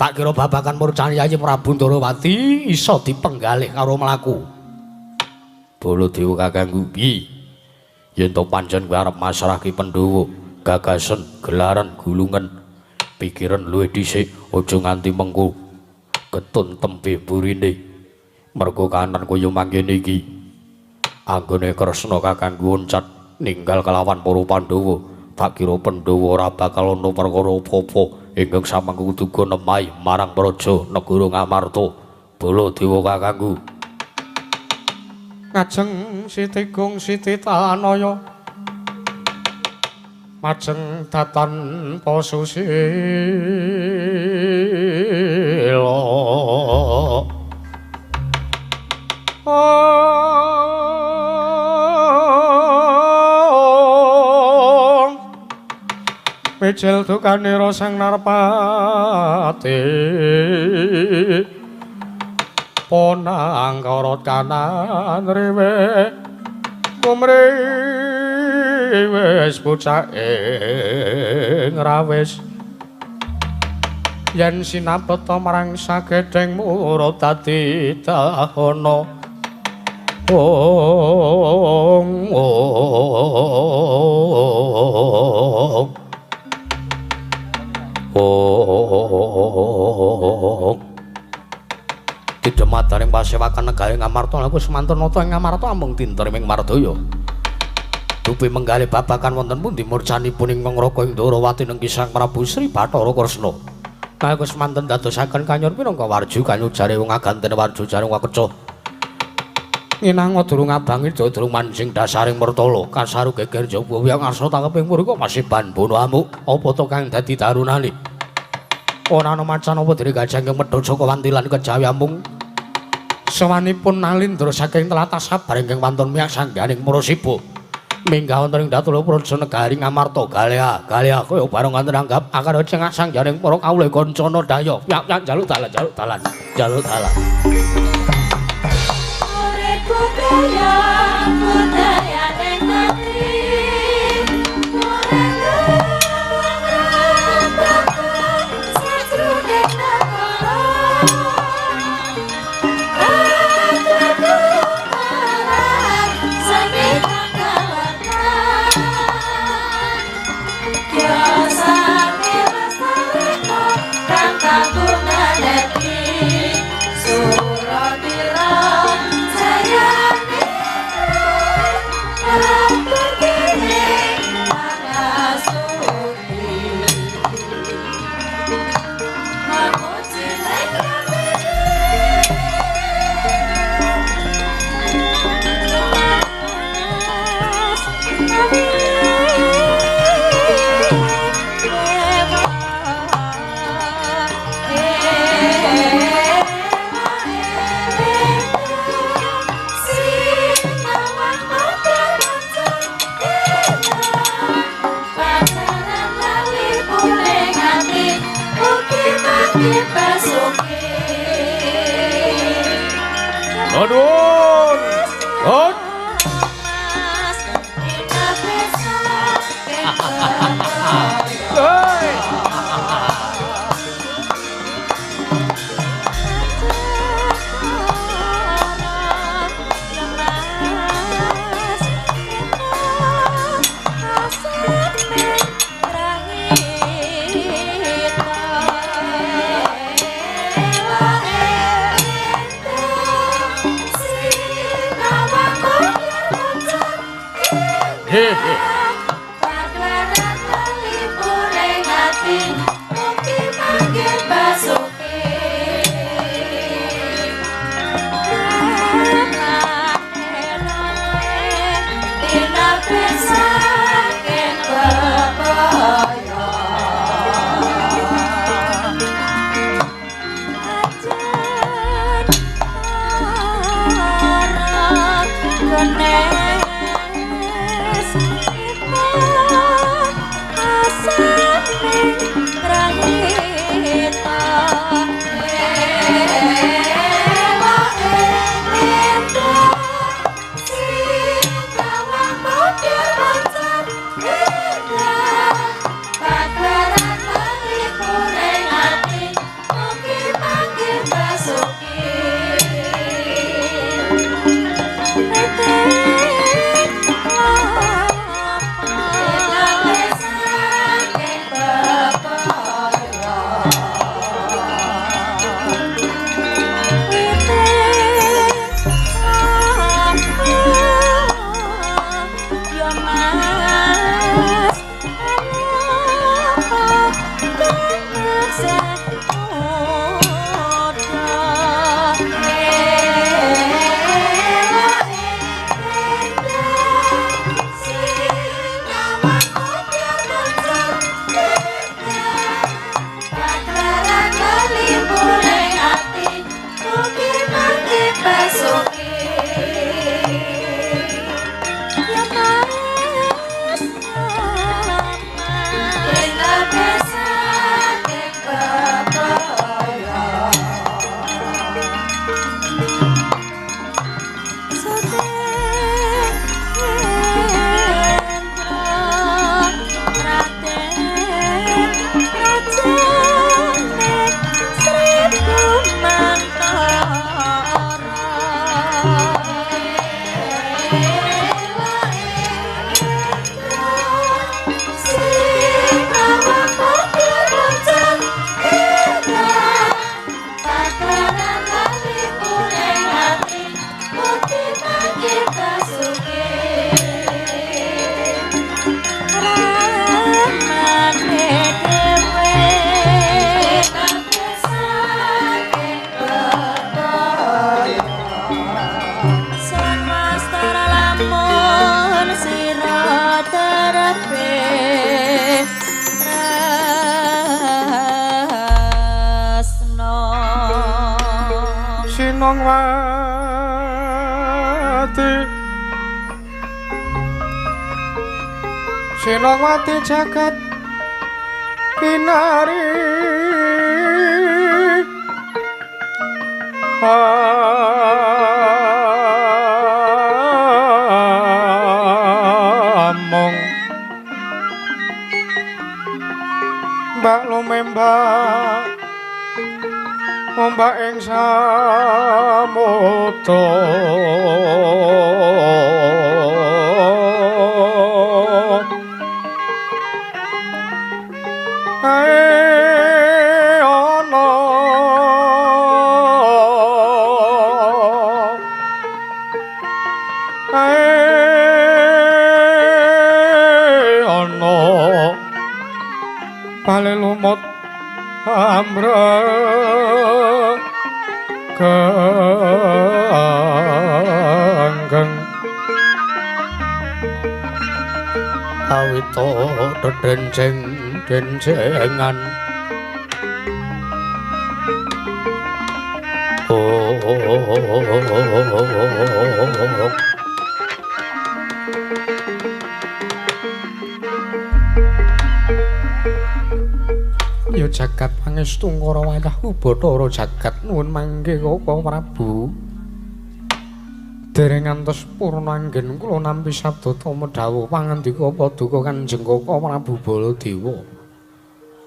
tak kira babagan murcane Yayi Prabu Ndorowati iso dipenggalih karo mlaku. Baladewa kakangku, piye? Yen to pancen kowe arep masrahke Pandhawa, gagasen, gelaran, gulungan, pikiran luwih dhisik, aja nganti mengko ketun tembe burine. Mergo kanan kaya mangkene iki anggone Kresna kakangku oncat ninggal kelawan para Pandhawa, tak kira Pandhawa ora bakal ana perkara apa-apa ingkang samangku duga nemahi marang praja negara Ngamarta. Baladewa kakangku. Ngajeng Siti Gung Siti Tanaya majeng datan posusila. Mijil dukanira sang narpati ponang karot kanan riwe kumriwis bocah ing rawis yen sinapeta marang sagedheng murut dadi dahana. Ong ong ong. Didemadaring pasewakan negari Ngamarta laku semanten nata ing Ngamarta amung dinter ing Mardaya. Dupi menggalih babagan wonten pundi murcanipun ingkang Raka ing Ndorowati nengki Sang Prabu Sri Bathara Kresna. Nalika semanten dadosaken kanyor minangka warju kanyujare wong aganten warju jare wong kecoh. Nginanga durung abangi durung manjing dasaring mertala kasaru geger jaba wiyang arsa tangkeping mriko masih ban bono amuk apa to kang dadi darunane. Ora ana macan apa dene gajah ingkang medhot saka wantilan kejawi amung sawanipun nalindra saking tlatah sabar ingkang wonten miyak sangganing Murasiba. Minggah wonten ing Datula Praja Negari Ngamarta galea galea kaya bareng wonten anggap akar cengak sangganing para kawula kancana daya yak yak jaluk dalan jaluk dalan jaluk dalan. Sinongwati jagat kinari Ombak ing samudra ae ana ae ana bale lumut amre genggeng awita dedenceng dencengan oh ya jagat pangestu ngara wayah Bathara jagat nuwun mangke Kaka Prabu. Dereng ngantos purna anggen kula nampi sabda tama dawuh pangandika paduka Kanjeng Kaka Prabu Baladewa.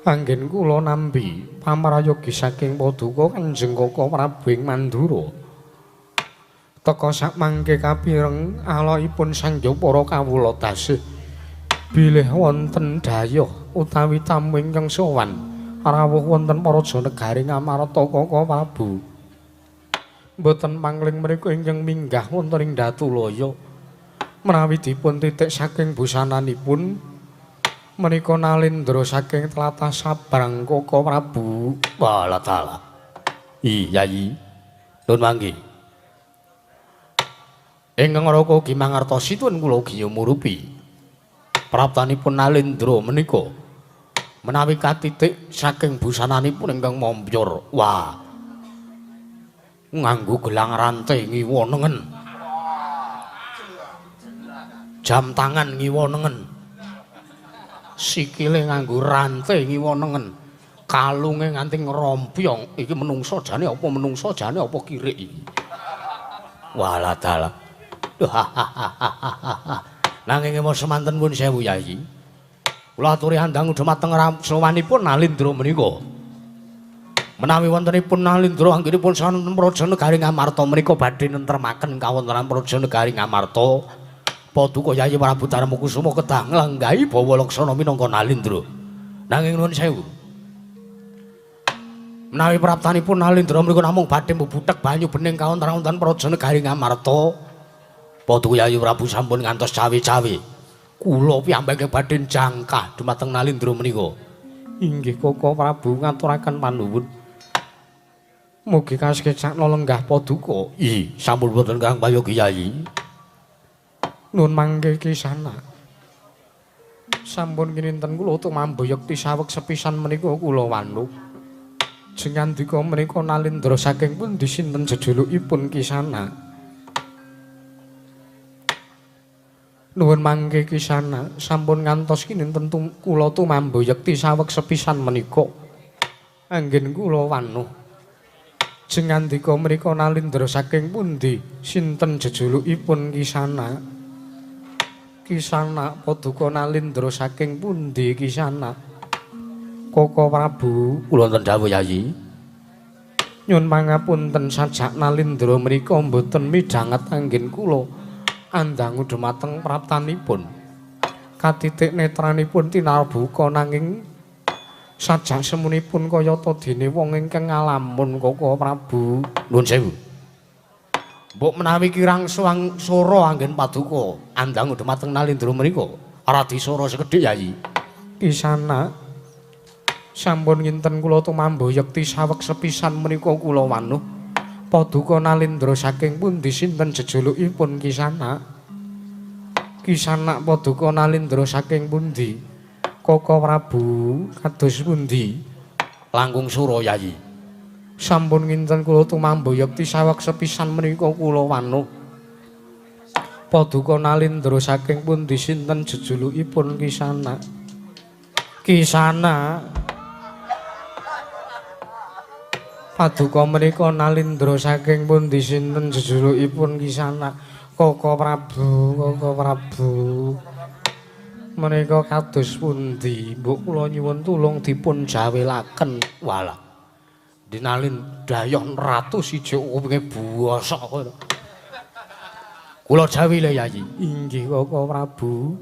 Anggen kula nampi pamrayogi saking paduka Kanjeng Kaka Prabu ing Mandura. Teka sak mangke kapireng alokipun sangya para kawula dasih bilih wonten dayoh utawi tamu ingkang sowan rawuh wonten paraja negari Ngamarta Kaka Prabu. Mboten pangling mriku ingkang minggah wonten ing Datulaya. Menawi dipun titik saking busananipun menika Nalendra saking tlatah Sabrang Kaka Prabu. Walah talah. Yayi. Nun mangke. Ingkang raka ugi mangertosi tuwin kula ugi nyumurupi. Praptanipun Nalendra menika menawi katitik saking busananipun ingkang mompyor. Wah. Nganggo gelang rantai ngiwa nengen. Jam tangan ngiwa nengen. Sikile nganggo rantai ngiwa nengen. Kalunge nganti ngrompyong. Iki menungso jane apa menungso jane apa kirik iki. Walah dalah. Nanging emo semanten pun sewu Yayi. Kula aturi andang dhumateng sowanipun Nalendra menika. Menawi wontenipun Nalendra anggenipun sonten praja negari Ngamarta menika badhe nentremaken kawontenan praja negari Ngamarta. Paduka Yayi Prabu Darmakusuma kedah nglanggahi bawa laksana minangka Nalendra. Nanging nuwun sewu. Menawi praptanipun Nalendra menika namung badhe mbubuthek banyu bening kawontenan wonten praja negari Ngamarta. Paduka Yayi Prabu sampun ngantos cawe-cawe. Kula piyambake badhe jangkah dumateng Nalendra menika. Inggih Kaka Prabu ngaturaken panuwun. Mugi kasekcakna lenggah paduka. Ih, sampun boten Kang Prayogi Yayi. Nun mangke kisana. Sampun kininten kula tumambayekti saweg sepisan menika kula wanuk. Jengandika menika Nalendra saking pundi sinten jejulukipun Kisana? Nuwun mangke Kisana, sampun ngantos kininten kula tumambayekti saweg sepisan menika. Anggen kula wanuh. Jengandika menika Nalendra saking pundi sinten jejulukipun Kisana? Kisana paduka Nalendra saking pundi Kisana? Kaka Prabu, kula wonten dawuh Yayi. Nyun pangapunten sajak Nalendra menika mboten midhanget anggen kula andangu dhumateng praptanipun. Katitik netranipun tinarbuka nanging sajak semunipun kayata dene wong ingkang ngalamun Kaka Prabu. Nuwun sewu. Mbok menawi kirang suwang sora anggen paduka andangu dhumateng Nalendra menika radi sora sekedhik Yayi. Kisana, sampun nginten kula tumambayekti saweg sepisan menika kula wanuh. Paduka Nalendra saking pundi sinten jejulukipun Kisana? Kisana paduka Nalendra saking pundi? Kaka Prabu kados pundi? Langkung sura Yayi. Sampun nginten kula tumambayekti saweg sepisan menika kula wanuh. Paduka Nalendra saking pundi sinten jejulukipun Kisana? Kisana paduka menika Nalendra saking pundi sinten jejulukipun Kisana? Kaka Prabu, Kaka Prabu menika kados pundi? Mbok kula nyuwun tulung dipun jawelaken. Walah. Dinalin dayoh ratu siji kupinge bosok kowe. Kula jawi le Yayi. Inggih Koko Prabu.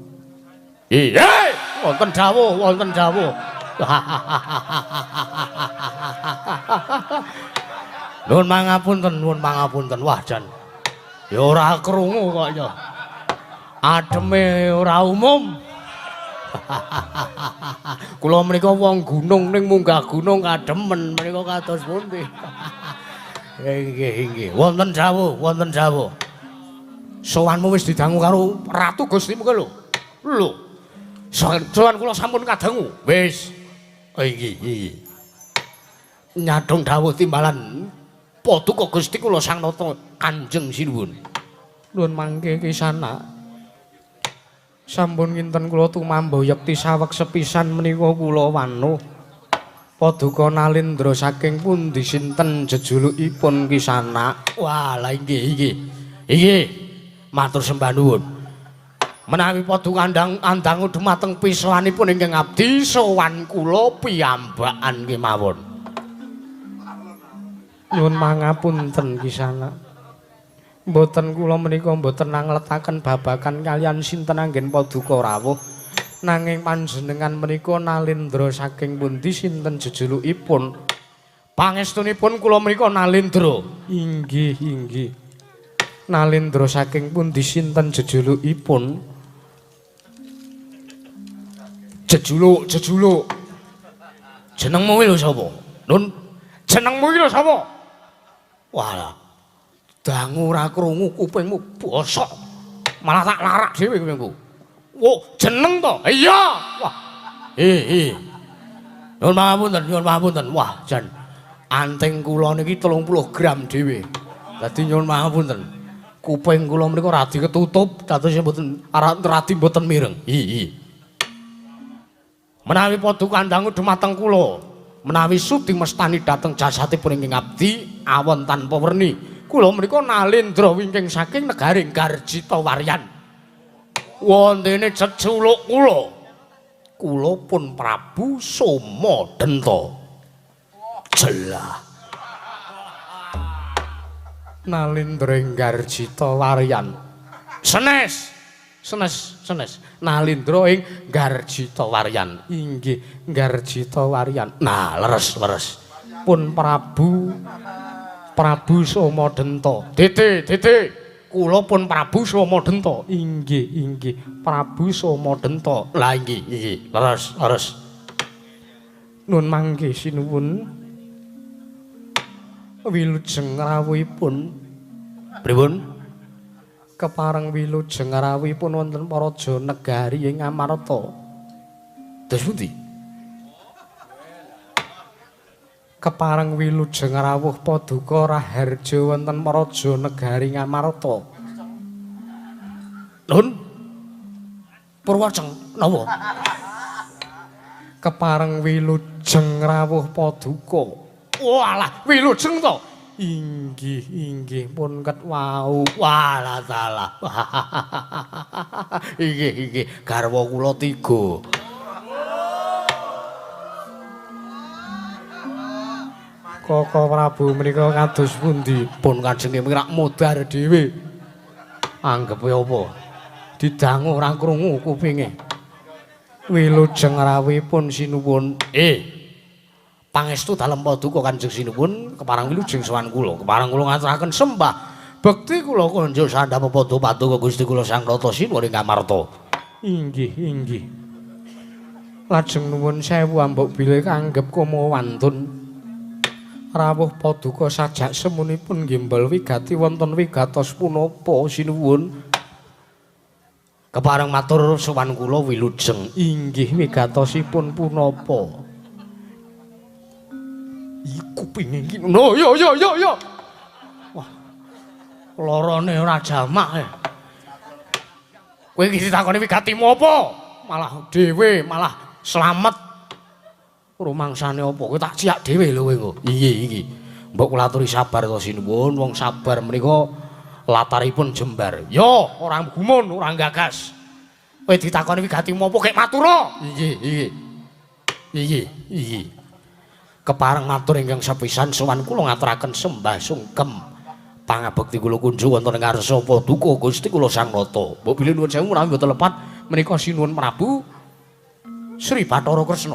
Iya, wonten dawuh, wonten dawuh. Nuwun mangapunten, nuwun mangapunten. Wah jan. Ya ora krungu kok ya. Ademe ora umum. Kula menika wong gunung ning munggah gunung kademen menika kados pundi. Inggih, inggih. Wonten dawuh, wonten dawuh. Sowanmu wis didangu karo Ratu Gustimu lho. Lho. Sowan kula sampun kadangu. Wis. Oh inggih, inggih. Nyadong dawuh timbalan Paduka Gusti kula Sang Nata Kanjeng Sinuwun. Nuwun mangke kisana. Sampun kinten kula tumamba yekti saweg sepisan menika kula wanuh. Paduka Nalindra saking pundi sinten jejulukipun kisana? Wah, lha inggih, inggih. Inggih. Matur sembah nuwun. Menawi paduka andangu dumateng pisowanipun ingkang abdi sowan kula piyambakan kemawon. Nyuwun mangapunten kisana. Mboten kula menika mboten angletaken babagan kaliyan sinten anggen paduka rawuh. Nanging panjenengan menika Nalindra saking pundi sinten jejulukipun? Pangestunipun kula menika Nalindra. Inggih, inggih. Nalindra saking pundi sinten jejulukipun? Jejuluk, jejuluk. Jenengmu lho sapa? Nun, jenengmu iki lho sapa? Walah. Dangu ora krungu kupingmu bosok. Malah tak larak dhewe kupingku. Wo, jeneng to? Iya. Wah. Hi. Nyuwun pangapunten, nyuwun pangapunten. Wah, jan anting kula niki 30 gram dhewe. Dadi nyuwun pangapunten. Kuping kula menika radi ketutup, dados mboten radi mboten mireng. Hi. Menawi paduka andangu dumateng kula, menawi sudi mestani dhateng jasatipun ingkang abdi awon tanpa werni. Kula menika Nalindra wingking saking negari Garjita Waryan. Wontene jeculuk kula. Kula pun Prabu Soma Denta. Jelah. Nalindra ing Garjita Waryan. Senes. Senes, senes. Nalindra ing Garjita Waryan. Inggih, Garjita Waryan. Nah, leres, leres. Pun Prabu Soma Denta. Dede, dede. Kula pun Prabu Soma Denta. Inggih, inggih. Prabu Soma Denta. Lah inggih, inggih. Leres, leres. Nun mangke sinuwun. Wilujeng rawuhipun. Pripun? Kepareng wilujeng rawuhipun wonten Paraja Negari ing Amarta. Terus pundi? Kepareng wilujeng rawuh paduka raharja wonten Paraja Negari Ngamarta. Nun Purwoceng napa? Kepareng wilujeng rawuh paduka. Walah, wilujeng to? Inggih, inggih pun ket wau. Walah salah. Inggih, inggih, garwa kula tiga. Koko Prabu menika kados pundi? Pun kajenge mirak modar dhewe. Anggepe apa? Didangu ora krungu kupinge. Wilujeng rawuhipun sinuwun. Pangestu dalem paduka Kanjeng Sinuwun kepareng wilujeng sowan kula. Kepareng kula ngaturaken sembah bekti kula konjuk sandhap padha paduka Gusti kula Sang Nata Sinuwun ing Ngamarta. Inggih, inggih. Lajeng nuwun sewu ambok bilih kanggep komo wantun. Rawuh paduka sajak semunipun nggembel wigati wonten wigatos punapa sinuwun? Kepareng matur sowan kula wilujeng. Inggih, wigatosipun punapa? Iku kupinge iki. No, yo yo yo yo. Wah. Lorone ora jamak. Kowe iki ditakoni wigatimu apa? Malah dhewe, malah slamet. Rumangsane apa? Kowe tak ciak dhewe lho kowe engko. Iya iki. Mbok kula aturi sabar to sinuwun, wong sabar menika lataripun jembar. Yo, ora gumun, ora gagas. Kowe ditakoni wigatimu apa kek matura? Iya, iya. Iya, iya. Kepareng matur ingkang sepisan sowan kula ngaturaken sembah sungkem pangabekti kula kunjuk wonten ing ngarsa paduka Gusti kula Sang Nata. Mbok bilih nuwun sewu menawi mboten lepat menika sinuwun Prabu Sri Bathara Kresna.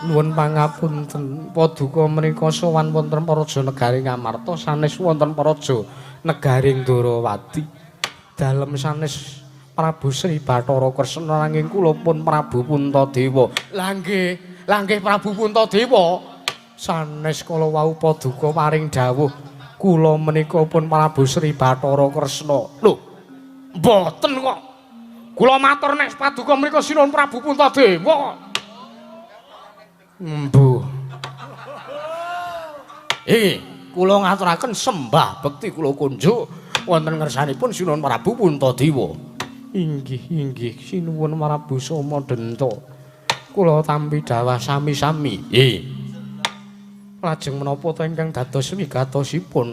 Nuwun pangapunten paduka menika sowan wonten Praja Negari Ngamarta sanes wonten Praja Negari Ndorowati. Dalem sanes Prabu Sri Bathara Kresna nanging kula pun Prabu Puntadewa. Lah nggih, lah nggih Prabu Puntadewa. Sanes kala wau paduka paring dawuh kula menika pun Prabu Sri Bathara Kresna. Lho, mboten kok. Kula matur nek paduka menika sinuwun Prabu Puntadewa kok. Mbuh. Iki kula ngaturaken sembah bekti kula kunjuk wonten ngersanipun Sinuwun Prabu Puntadewa. Inggih, inggih sinuwun Prabu Somadenta. Kula tampi dawah sami-sami. Nggih. Lajeng menapa ta ingkang dados wigatosipun?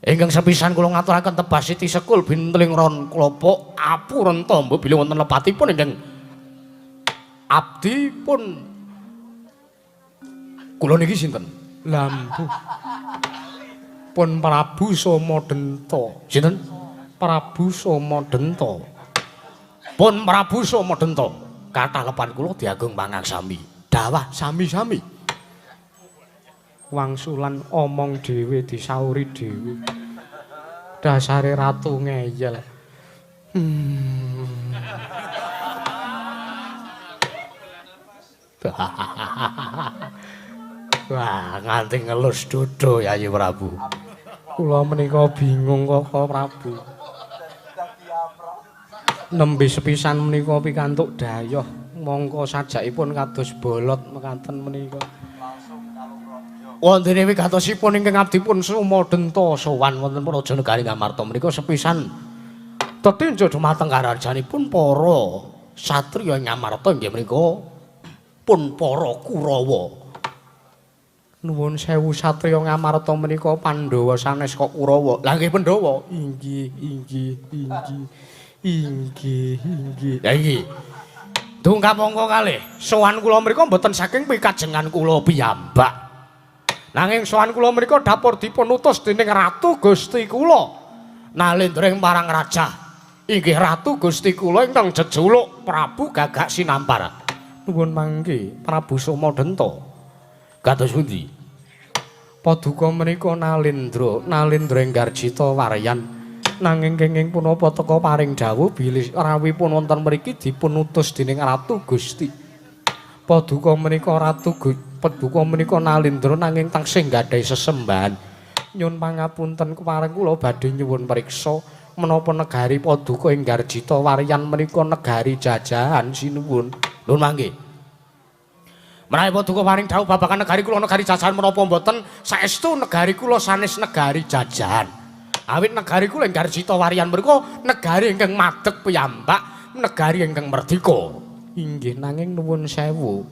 Ingkang sepisan kula ngaturaken tebas siti sekul bintling ron klopok apurenta mbok bilih wonten lepatipun ingkang abdi pun kula niki sinten? Lampu. Pun Prabu Somadenta. Sinten? Prabu Somadenta. Pun Prabu Somadenta. Kathah lepan kula diagung pangaksami. Dawah sami-sami. Wangsulan omong dhewe disauri dhewe. Dasare ratu ngeyel. Wah, nganti ngelus dodo Yayi Prabu. Kula menika bingung kok Prabu. Nembe sepisan menika pikantuk dayoh mongko sajakipun kados bolot mekaten menika. Wontene wigatosipun ingkang abdi pun Somadenta sowan wonten Praja Negari Ngamarta menika sepisan tetinju dumateng karajanipun para satriya Ngamarta inggih menika pun para Kurawa. Nuwun sewu satriya Ngamarta menika Pandhawa sanes kok Kurawa. Lah nggih Pandhawa. Inggih, inggih, inggih. Inggih, inggih. Lah iki. Dungkap mongko kalih. Sowan kula mriku mboten saking pikajengan kula piyambak. Nanging sowan kula mriku dapur dipun utus dening Ratu Gusti kula. Nalendra ing marang raja. Inggih Ratu Gusti kula ingkang jejuluk Prabu Gagak Sinampar. Nuwun mangke Prabu Somadenta. Kados pundi? Paduka menika Nalendra, Nalendra Enggarjita Waryan. Nanging kenging punapa teka paring dawuh bilih rawuhipun wonten mriki dipun utus dening Ratu Gusti. Paduka menika Ratu Paduka menika Nalendra nanging taksih nggadahi sesembahan. Nyun pangapunten kepareng kula badhe nyuwun priksa menapa negari Paduka Enggarjita Waryan menika negari jajahan sinuwun. Nuwun mangke. Menawi paduka paring dawuh babagan negari kula negari jajahan menapa mboten, saestu negari kula sanes negari jajahan. Awit negari kula Enggarjita Waryan menika negari ingkang madeg piyambak, negari ingkang merdika. Inggih nanging nuwun sewu.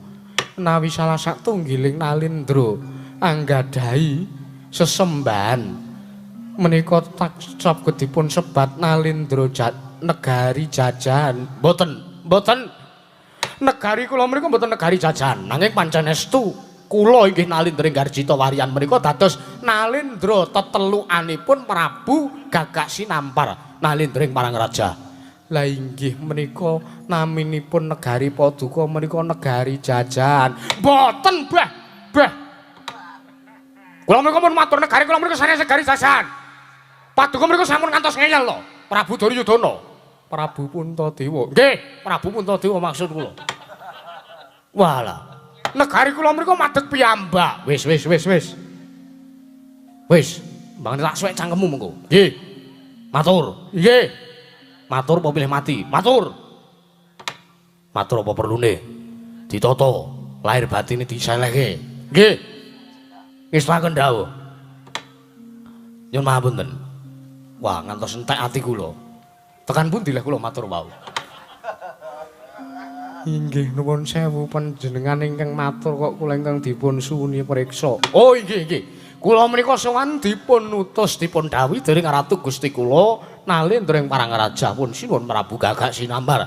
Menawi salah satunggiling Nalendra anggadhahi sesembahan menika saged dipun sebat Nalendra negari jajahan. Mboten, mboten. Negari kula menika mboten negari jajahan, nanging pancen estu kula inggih Nalendra Enggarjita Waryan menika dados Nalendra tetelukanipun Prabu Gagak Sinampar Nalendra ing marang raja. Lah inggih menika naminipun negari Paduka menika negari jajahan. Mboten, bah, bah. Kula menika pun matur negari kula menika sanes negari jajahan. Paduka menika sampun ngantos ngeyel lho, Prabu Duryudana. Prabu Puntadewa. Nggih, Prabu Puntadewa maksud kula. Walah. Negari kula mriku madeg piyambak. Wis wis wis wis. Wis, mbangane tak suwek cangkemmu mengko. Nggih. Matur. Nggih. Matur apa pilih mati? Matur. Matur apa perlune? Ditata, lahir batine diselehke. Nggih. Ngestuaken dawuh. Nyuwun mahapunten. Wah, ngantos entek ati kula. Tekan pundi leh kula matur wau. Inggih nuwun sewu panjenengan ingkang matur kok kula ingkang dipun suwuni priksa. Oh inggih inggih. Kula menika sowan dipun utus dipun dawuhi dening Ratu Gusti kula Nalendra ing parang raja pun sinuwun Prabu Gagak Sinambar.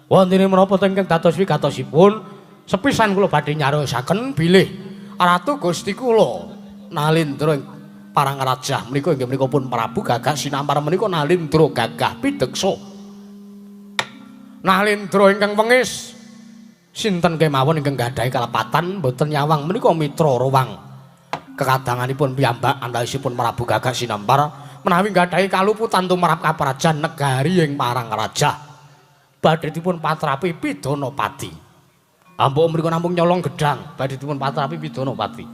Wontene menapa ingkang dados wigatosipun Sepisan kula badhe nyarosaken bilih Ratu Gusti kula Nalindra Parang Rajah menika inggih menika pun Prabu Gagak Sinampar menika Nalindra gagah pideksa. Nalindra ingkang wengis sinten kemawon ingkang gadhahi kalepatan boten nyawang menika mitra rowang kekadanganipun piyambak antawisipun Prabu Gagak Sinampar menawi gadhahi kaluputan tumrap kaprajan negari ing Parang Rajah badhe dipun patrapi pidana pati. Ambok menika namung nyolong gedhang badhe dipun patrapi pidana pati.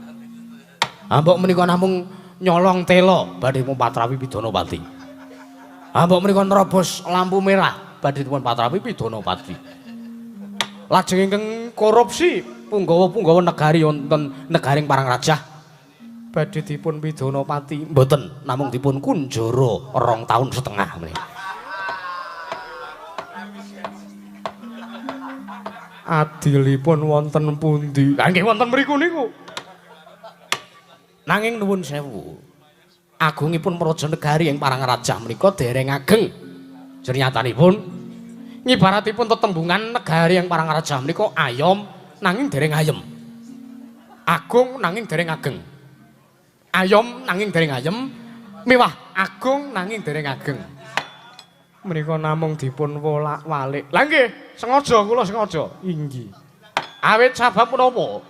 Ambok menika namung nyolong tela badhe dipun patrapi pidana pati. Ambok menika nerobos lampu merah badhe dipun patrapi pidana pati. Lajeng ingkang korupsi punggawa-punggawa negari wonten negaring Parang Rajah badhe dipun pidana pati. Mboten, namung dipun kunjara 2,5 tahun menika. Adilipun wonten pundi? Lah nggih wonten mriku niku. Nanging nuwun sewu. Agungipun praja negari ing Parang Rajah menika dereng ageng. Jernyatanipun ngibaratipun tetembungan negari ing Parang Rajah menika ayom nanging dereng ayem. Agung nanging dereng ageng. Ayom nanging dereng ayem, miwah agung nanging dereng ageng. Menika namung dipun wolak-walik. Lah nggih, sengaja kula sengaja. Inggih. Awit sabab menapa?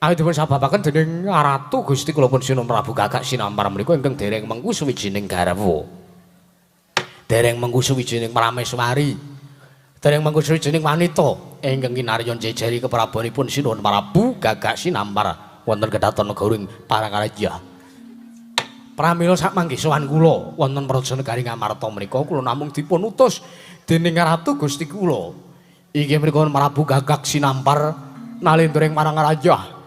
Awit dipun sababaken dening Ratu Gusti kula pun Sinuwun Prabu Gagak Sinampar menika ingkang dereng mengku suwijining garwa. Dereng mengku suwijining prameswari. Dereng mengku suwijining wanita ingkang kinarya njejeri keprabonipun Sinuwun Prabu Gagak Sinampar wonten kedaton negara ing Parang Rajah. Pramila sakmangke sowan kula wonten praja negari Ngamarta menika kula namung dipun utus dening Ratu Gusti kula. Inggih menika Prabu Gagak Sinampar Nalindra ing Parang Rajah.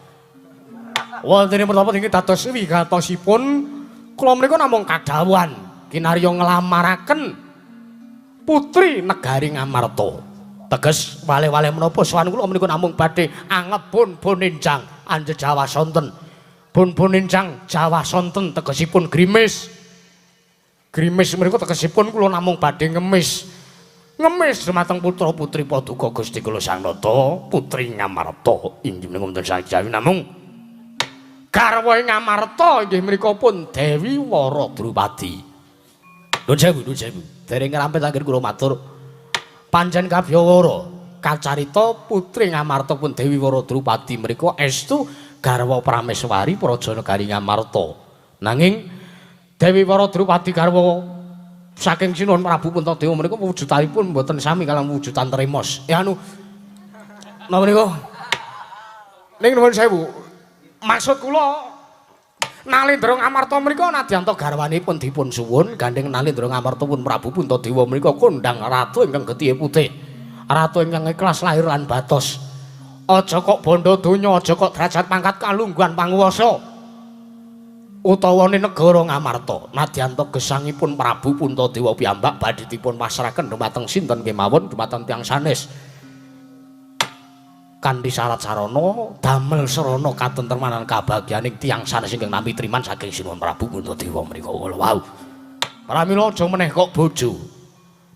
Wonten ing menapa inggih dados wigatosipun kula menika namung kadhawuhan kinarya nglamaraken putri negari Ngamarta. Teges wale-wale menapa sowan kula menika namung badhe angebun boninjang anje Jawa sonten. Bun-bun nincang Jawa sonten tegesipun grimis. Grimis menika tegesipun kula namung badhe ngemis. Ngemis dumateng putra-putri paduka Gusti kula Sang Nata, putri Ngamarta inggih menika wonten sajawi namung garwa ing Ngamarta inggih menika pun Dewi Wara Drupadi. Nuwun sewu, nuwun sewu. Dereng ngrampet anggen kula matur. Pancen kabyawara kacarita putri Ngamarta pun Dewi Wara Drupadi menika estu garwa Prameswari praja negari Ngamarta. Nanging Dewi Wara Drupadi garwa saking Sinuwun Prabu Puntadewa menika wujudanipun mboten sami kaliyan wujudan Tremos. Ya anu napa niku? Ning nuwun sewu. Maksud kula Nalindra Ngamarta menika nadyan ta garwanipun dipun suwun gandeng Nalindra Ngamarta pun Prabu Puntadewa menika kondhang ratu ingkang getihe putih. Ratu ingkang ikhlas lahir lan batos. Aja kok bondo donya, aja kok derajat pangkat kalungguhan panguwasa utawane negara Ngamarta. Nadyan ta gesangipun Prabu Puntadewa piyambak badhe dipun pasrahaken dumateng sinten kemawon dumateng tiyang sanes. Kanthi syarat sarana damel sarana katentremanan kabagyaning tiyang sanes ingkang nampi triman saking Sinuwun Prabu Puntadewa menika wau. Pramila aja meneh kok bojo.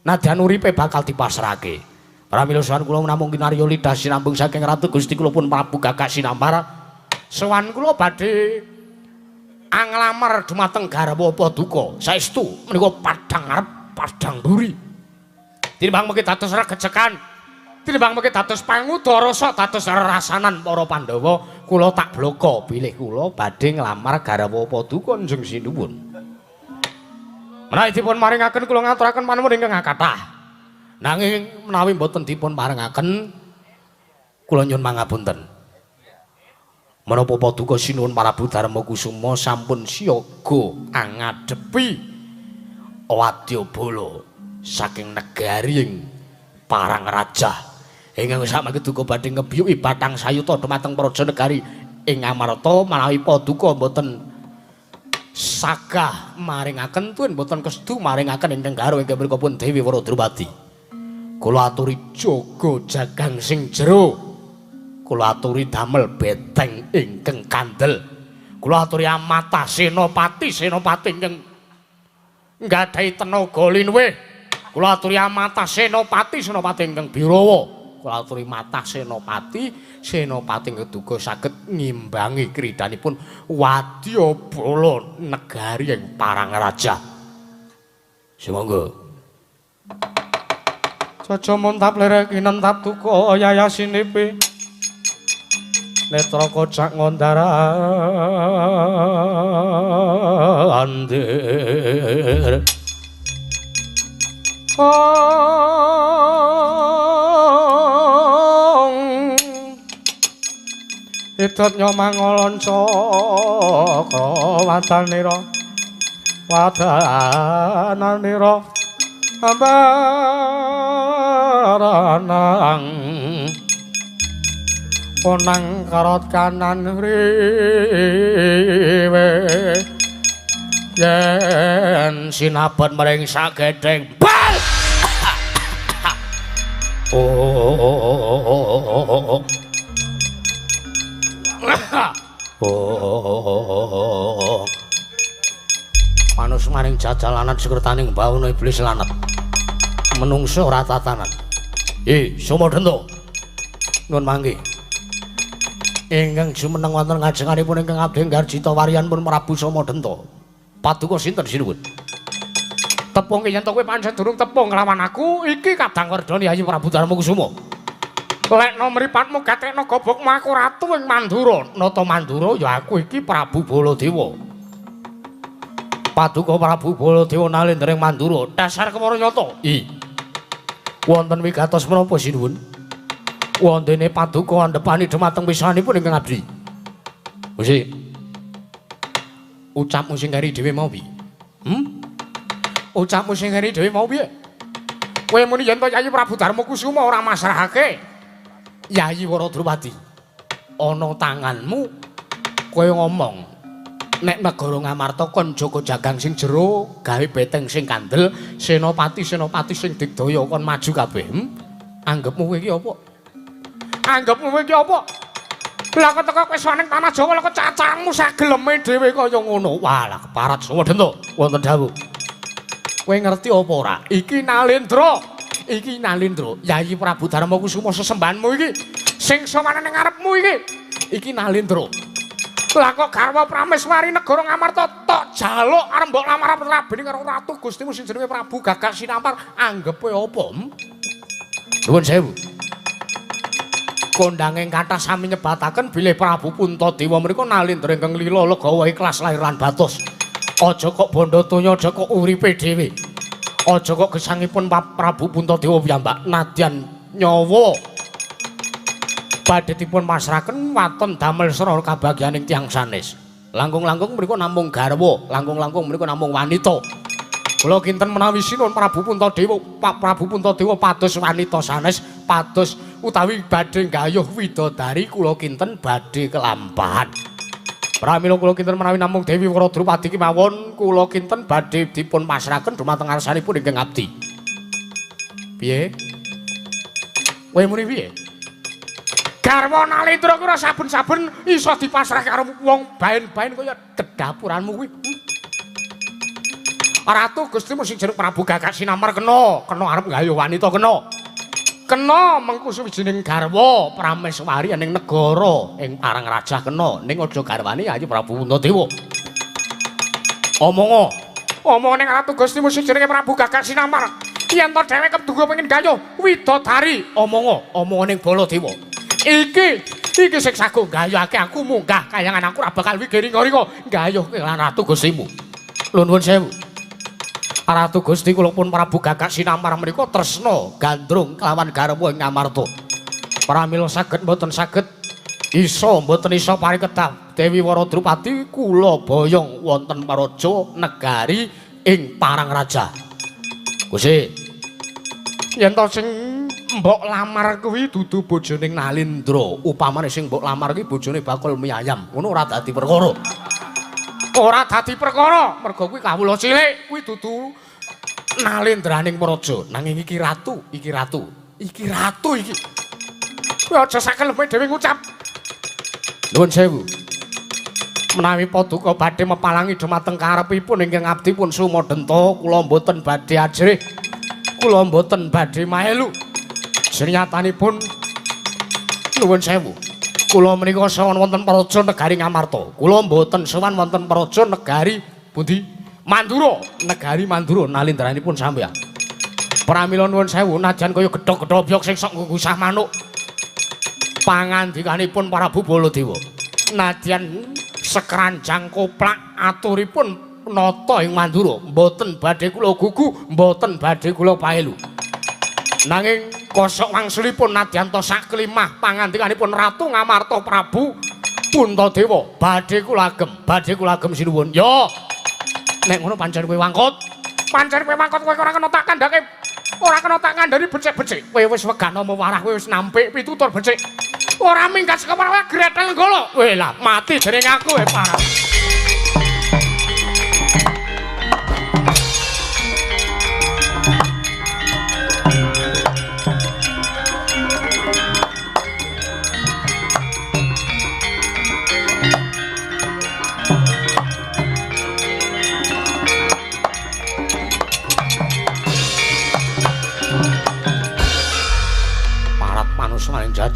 Nadyan uripe bakal dipasrahake. Pramila sowan kula namung kinarya lidah sinambung saking Ratu Gusti kula pun Prabu Gagak Sinampar. Sowan kula badhe anglamar dumateng garwa paduka. Saestu menika padhang ngarep padhang mburi. Tinimbang mengki dados regecekan, tinimbang mengki dados pangudara rasa dados rasanan para Pandhawa, kula tak blaka bilih kula badhe nglamar garwa paduka Kanjeng Sinuwun. Menawi dipun maringaken kula ngaturaken panuwun ingkang kathah. Nanging menawi mboten dipun parengaken kula nyuwun pangapunten. Menapa paduka Sinuwun Prabu Darma Kusuma sampun siaga angadepi wadyabala saking negari ing Parang Rajah. Ingkang sakmangke duka badhe ngebiyuki batang sayuta dumateng praja negari ing Ngamarta menawi paduka mboten sagah maringaken tuwin mboten kesedu maringaken ingkang garwa ingkang mriku pun Dewi Wara Drupadi. Kula aturi jaga jagang sing jero. Kula aturi damel beteng ingkang kandel. Kula aturi amata senopati senopati ingkang nggadahi tenaga linuwih. Kula aturi amata senopati senopati ingkang birawa. Kula aturi matah senopati, senopati ngeduga saged ngimbangi kridanipun wadyabala negari ing Parangraja. Sumangga. Caca muntap lerek kinentap duka yayasinipi. Netra kocak ngondara andir. Ong Idot nyomangolon cakra wadanira wadananira ambaranang ponang karot kanan riwe yen sinabet mring sagedheng bal. Oh. Oh. Manus maring jajalanan sekretaning bawono iblis lanat. Menungso ora tatanan. Sumodhenta. Nuwun mangke. Ingkang jumeneng wonten ngajenganipun ingkang abdi Garjita wariyanipun Prabu Somadhenta. Paduka sinten sinuwun? Tepung yen to kowe pancen durung tepung nglawan aku, iki Kadang Wardana Yayi Prabu Darmakusuma. Lekno mripatmu gatekno gobokmu aku ratu ing Mandura. Nata Mandura ya aku iki Prabu Baladewa. Paduka Prabu Baladewa nalendra ing Mandura. Dasar kemara nyata. Wonten wigatos menapa sinuwun? Wondene paduka andhepani dhumateng pisanipun ingkang abdi. Gusti. Ucapmu sing keri dhewe mau piye? Ucapmu sing keri dhewe mau piye? Kowe muni yen to Yayi Prabu Darmakusuma ora masrahake. Yayi Waradrupadi, ana tanganmu kowe ngomong nek negara Ngamarta kon jaga jagang sing jero, gawe beteng sing kandel, senopati-senopati sing digdaya kon maju kabeh. Anggepmu kowe iki apa? Anggepmu kowe iki apa? Lah kok teko kowe sowan ning tanah Jawa lha kok cacangmu sageleme dhewe kaya ngono. Walah keparat Sumodhenta wonten dawuh. Kowe ngerti apa ora? Iki Nalendra. Iki Nalendra, Yayi Prabu Darmakusuma sesembahanmu iki sing sowan ning ngarepmu iki. Iki Nalendra. Lah kok garwa Prameswari negara Ngamarta tok jaluk arep mbok lamar rabine karo ratu Gustimu sing jenenge Prabu Gagak Sinampar, anggepe apa? Nuwun sewu. Kondanging kathah sami nyebataken bilih Prabu Puntadewa menika nalendra ingkang lila legawa ikhlas lahir lan batos. Aja kok bondo tonya, aja kok uripe dhewe. Aja kok gesangipun Prabu Puntadewa piyambak nadyan nyawa badhe dipun pasrahaken waton damel srana kabagyaning tiyang sanes. Langkung-langkung mriku namung garwa, langkung-langkung mriku namung wanita. Kula kinten menawi sinuwun Prabu Puntadewa, Pak Prabu Puntadewa pados wanita sanes, pados utawi badhe nggayuh widodari kula kinten badhe kelampahan. Pramila kula kinten menawi namung Dewi Waradrupadi kemawon kula kinten badhe dipun pasrahaken dumateng ngarsanipun ingkang abdi. Piye? Kowe muni piye? Garwa Nalendra kuwi ora saben-saben iso dipasrahke karo wong baen-baen kaya dedapuranmu kuwi. Ratu Gustimu sing jeneng Prabu Gagak Sinamar kena, kena arep nggayuh wanita kena. Kena mengku suwijining garwa Prameswari ning negara ing Parangraja kena, ning aja garwane Yayi Prabu Puntadewa. Omongo, omong ning Ratu Gustimu sing jenenge Prabu Gagak Sinamar. Yen to dheweke keduga pengen gayuh widodari, omongo, omongo ning Baladewa. Iki, iki sing sago gayuhake aku munggah kayangan aku ora bakal wigiri-ringa gayuh lan Ratu Gustimu. Nuwun sewu. Ratu Gusti kula pun Prabu Gagak Sinamar menika tresna gandrung kelawan garwa ing Ngamarta. Pramila saged mboten saged iso mboten iso parikedah Dewi Waradrupadi kula boyong wonten paraja negari ing Parangraja. Gusti, yen to sing mbok lamar kuwi dudu bojone Nalendra, upamane sing mbok lamar kuwi bojone bakul mie ayam, ngono ora dadi perkara. Ora dadi perkara, mergo kuwi kawula cilik, kuwi dudu Nalendraning praja. Nanging iki ratu, iki ratu, iki ratu iki. Kowe aja sakeleme dhewe ngucap. Nuwun sewu. Menawi paduka badhe mepalangi dumateng karepipun ingkang abdi pun Sumodhenta, kula mboten badhe ajrih. Kula mboten badhe maelu. Senyatanipun nuwun sewu. Kula menika sowan wonten Praja Negari Ngamarta. Kula mboten sowan wonten Praja Negari pundi? Mandura, Negari Mandura nalindranipun sampeyan. Pramila nuwun sewu najan kaya gedhog-gedhobyok sing sok nggusah manuk. Pangandikanipun Prabu Baladewa. Nadyan sekranjang koplak aturipun nata ing Mandura, mboten badhe kula gugu, mboten badhe kula paelu. Nanging kosok wangsulipun nadyan ta saklimah pangandikanipun Ratu Ngamarta Prabu Puntadewa, badhe kula agem sinuwun. Yo. Nek ngono pancen kowe wangkut. Pancen kowe wangkut, kowe ora kena tak kandhake. Ora kena tak kandhani becik-becik. Kowe wis wegah nama warah, kowe wis nampik pitutur becik. Ora minggat saka kowe gretel nggolo. Kowe lah mati dening aku kowe parah.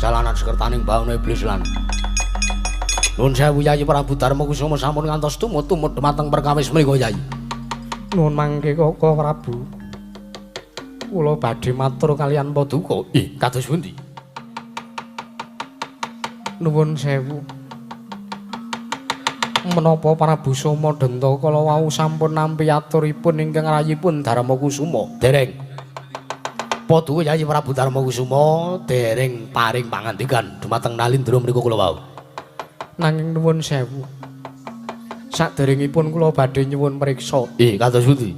Jalanan sekertaning bawana iblis lan nuwun sewu Yayi Prabu Darma Kusuma sampun ngantos tumut-tumut dhumateng perkawis menika Yayi. Nuwun mangke Kaka Prabu. Kula badhe matur kaliyan paduka. Ih, kados pundi? Nuwun sewu. Menapa Prabu Soma Denta kala wau sampun nampi aturipun ingkang rayipun Darma Kusuma? Dereng. Paduka Yayi Prabu Darma Kusuma dereng paring pangandikan dumateng Nalindra menika kula wau. Nanging nuwun sewu. Saderengipun kula badhe nyuwun priksa. Ih, kados pundi?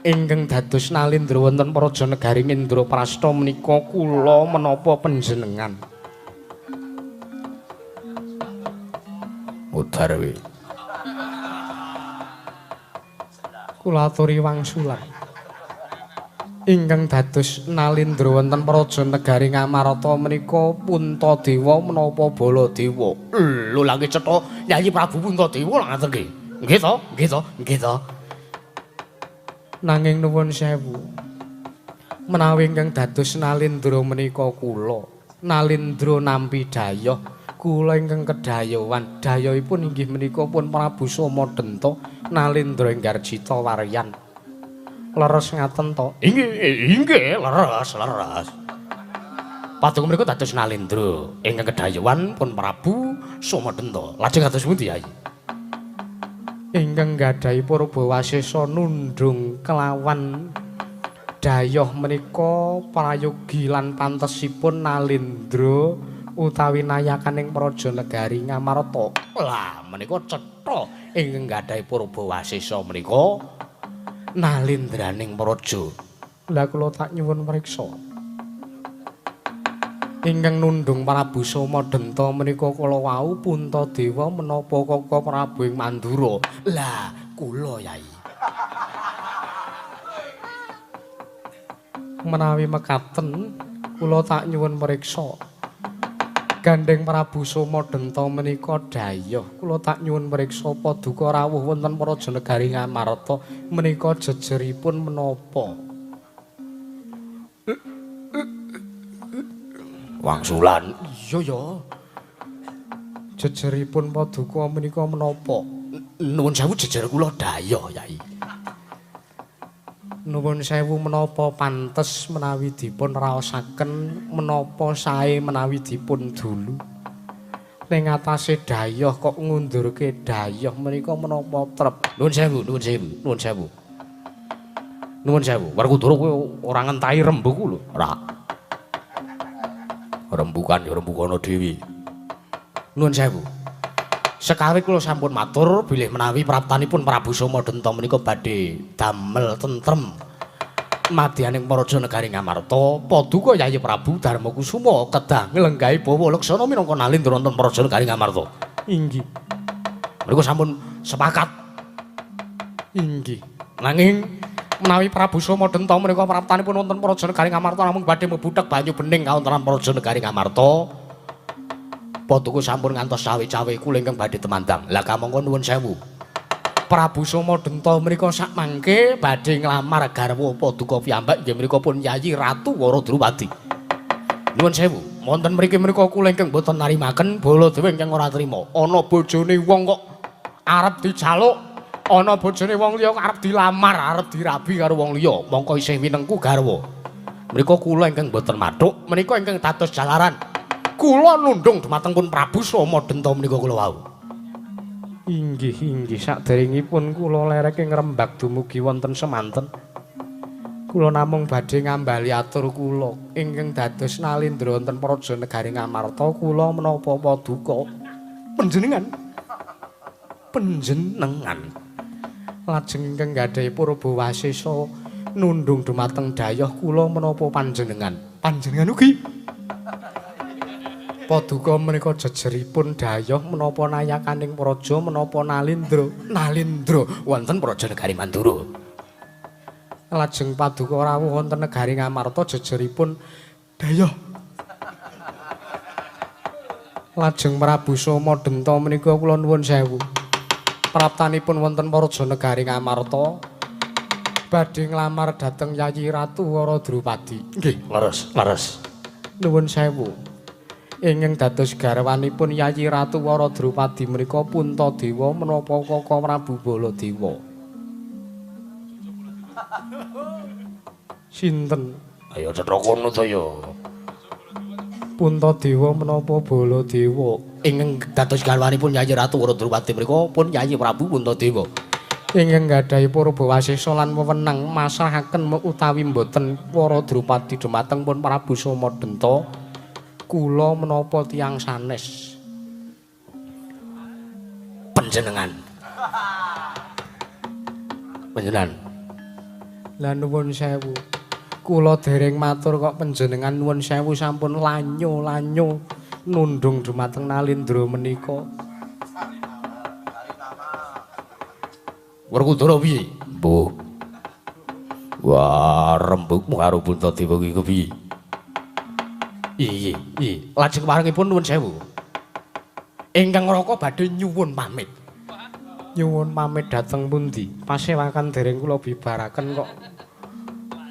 Ingkang dados Nalindra wonten Praja Negari Indraprasta menika kula menapa panjenengan? Udar kowe. Kula aturi wangsulan. Ingkang dados Nalindra wonten Praja Negari Ngamarta menika Puntadewa menapa Baladewa? Lho lha nggih cetha Yayi Prabu Puntadewa lha ngaten nggih. Nggih to? Nggih to? Nggih to. Nanging nuwun sewu. Menawi ingkang dados Nalindra menika kula, Nalindra nampi dayoh, kula ingkang kedayohan. Dayohipun inggih menika pun Prabu Soma Denta Nalindra enggar cita waryan. Leres ngaten to? Inggih, inggih, leres, leres. Paduka mriku dados Nalindra ingkang kedayohan pun Prabu Soma Denta. Lajeng kados pundi, Yayi? Ingkang gadhahi purba wasesa nundhung kelawan dayoh menika prayogi lan pantesipun Nalindra utawi nayakaning Praja Negari Ngamarta. Lah menika cetha ingkang gadhahi purba wasesa menika nalindraning praja. Lah kula tak nyuwun priksa. Ingkang nundhung Prabu Soma Denta menika kala wau Puntadewa menapa Kaka Prabu ing Mandura? Lah kula Yayi. Menawi mekaten kula tak nyuwun priksa. Gandheng Prabu Soma Denta menika dayoh, kula tak nyuwun priksa paduka rawuh wonten Praja Negari Ngamarta menika jejeripun menapa? Wangsulan. Iya ya. Jejeripun paduka menika menapa? Nuwun sewu jejer kula dayoh, Yai. Nuwun sewu menapa pantes menawi dipun raosaken menapa sae menawi dipun dulu. Ning atase dayoh kok ngundurke dayoh menika menapa trep? Nuwun sewu, nuwun sewu, nuwun sewu. Nuwun sewu, Werkudara kowe ora ngentahi rembugku lho. Ora. Rembukan ya rembukana dhewe. Nuwun sewu. Sekawit kula sampun matur bilih menawi praptanipun Prabu Soma Denta menika badhe damel tentrem madyaning Praja Negari Ngamarta, paduka Yayi Prabu Darma Kusuma kedah nglenggahi bawa laksana minangka nalindra wonten Praja Negari Ngamarta. Inggih. Menika sampun sepakat. Inggih. Nanging menawi Prabu Soma Denta menika praptanipun wonten Praja Negari Ngamarta namung badhe mebudheg banyu bening kawontenan Praja Negari Ngamarta, paduka sampun ngantos cawe-cawe kula ingkang badhe temandang. Lah kamangka nuwun sewu. Prabu Soma Denta menika sakmangke badhe nglamar garwa paduka piyambak inggih menika pun Yayi Ratu Wara Drupadi. Nuwun sewu, wonten mriki menika kula ingkang boten narimaken Baladewa ingkang ora trima. Ana bojone wong kok arep dijaluk, ana bojone wong liya kok arep dilamar, arep dirabi karo wong liya, mongko isih winengku garwa. Menika kula ingkang boten mathuk, menika ingkang dados jalaran. Kula nundung dumateng pun Prabu Soma Denta menika kula wau. Inggih, inggih, saderengipun kula lereke ngrembak dumugi wonten semanten. Kula namung badhe ngambali atur kula ingkang dados nalindra wonten praja negari Ngamarta kula menapa paduka panjenengan. Panjenengan lajeng ingkang gadhahi purba wasesa nundung dumateng dayoh kula menapa panjenengan. Panjenengan ugi. Paduka menika jejeripun dayoh menapa nayakaning praja menapa nalindra. Nalindra wonten praja negari Mandura. Lajeng paduka rawuh wonten negari Ngamarta jejeripun dayoh. Lajeng Prabu Soma Denta menika kula nuwun sewu. Praptanipun wonten praja negari Ngamarta badhe nglamar dhateng Yayi Ratu Wara Drupadi. Nggih, leres, leres. Nuwun sewu. Ingkang dados garwanipun Yayi Ratu Wara Drupadi menika Puntadewa menapa Kaka Prabu Baladewa. Sinten? Ayo cetha kono to ya. Puntadewa menapa Baladewa? Ingkang dados garwanipun Yayi Ratu Wara Drupadi menika pun Yayi Prabu Puntadewa. Ingkang gadhahi purba wasesa lan wewenang masrahaken utawi mboten Wara Drupadi dumateng pun Prabu Soma Denta. Kula menapa tiyang sanes? Panjenengan. Panjenengan. Lah nuwun sewu. Kula dereng matur kok panjenengan nuwun sewu sampun lanyo-lanyo nundung dumateng nalindra menika. Werkudara piye? Mbuh. Wah, rembugmu karo Puntadewa iki kepiye? Iya, iya. Lajeng warengipun nuwun sewu. Ingkang Raka badhe nyuwun pamit. Nyuwun pamit dhateng pundi? Pasewakan dereng kula bibaraken kok.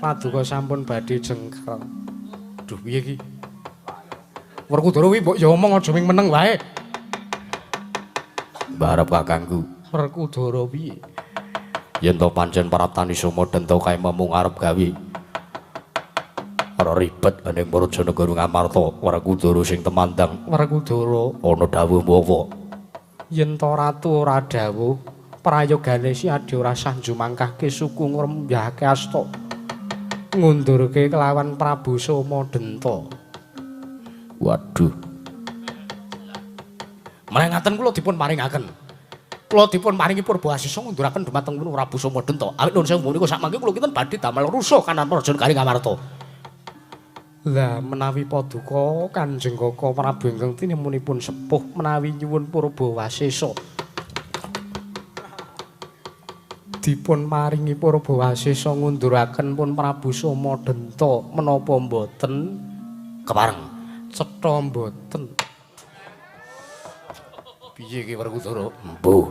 Paduka sampun badhe jengker. Duh, piye iki? Werkudara kuwi mbok ya omong aja ming meneng wae. Mbarep kakangku. Werkudara piye? Yen to pancen praptani Soma Denta kae memung arep gawe ora ribet ning praja negara Ngamarta. Werkudara sing temandang. Werkudara ana dawuh apa? Yen to ratu ora dawuh, prayogane si Adi ora sah njumangkahke suku ngrembahake asta. Ngundurke kelawan Prabu Soma Denta. Waduh. Merengaten kula dipun paringaken. Kula dipun paringi purba asisa ngunduraken dumateng Prabu Soma Denta. Awit nuwun sewu menika sakmangke kula kinten badhe damel rusuh kanan praja negari Ngamarta. Lah menawi paduka Kanjeng Kaka Prabu ingkang tinemunipun sepuh menawi nyuwun purba wasesa. Dipun paringi purba wasesa ngunduraken pun Prabu Soma Denta menapa mboten kepareng? Cetha mboten. Piye iki Werkudara? Mbuh.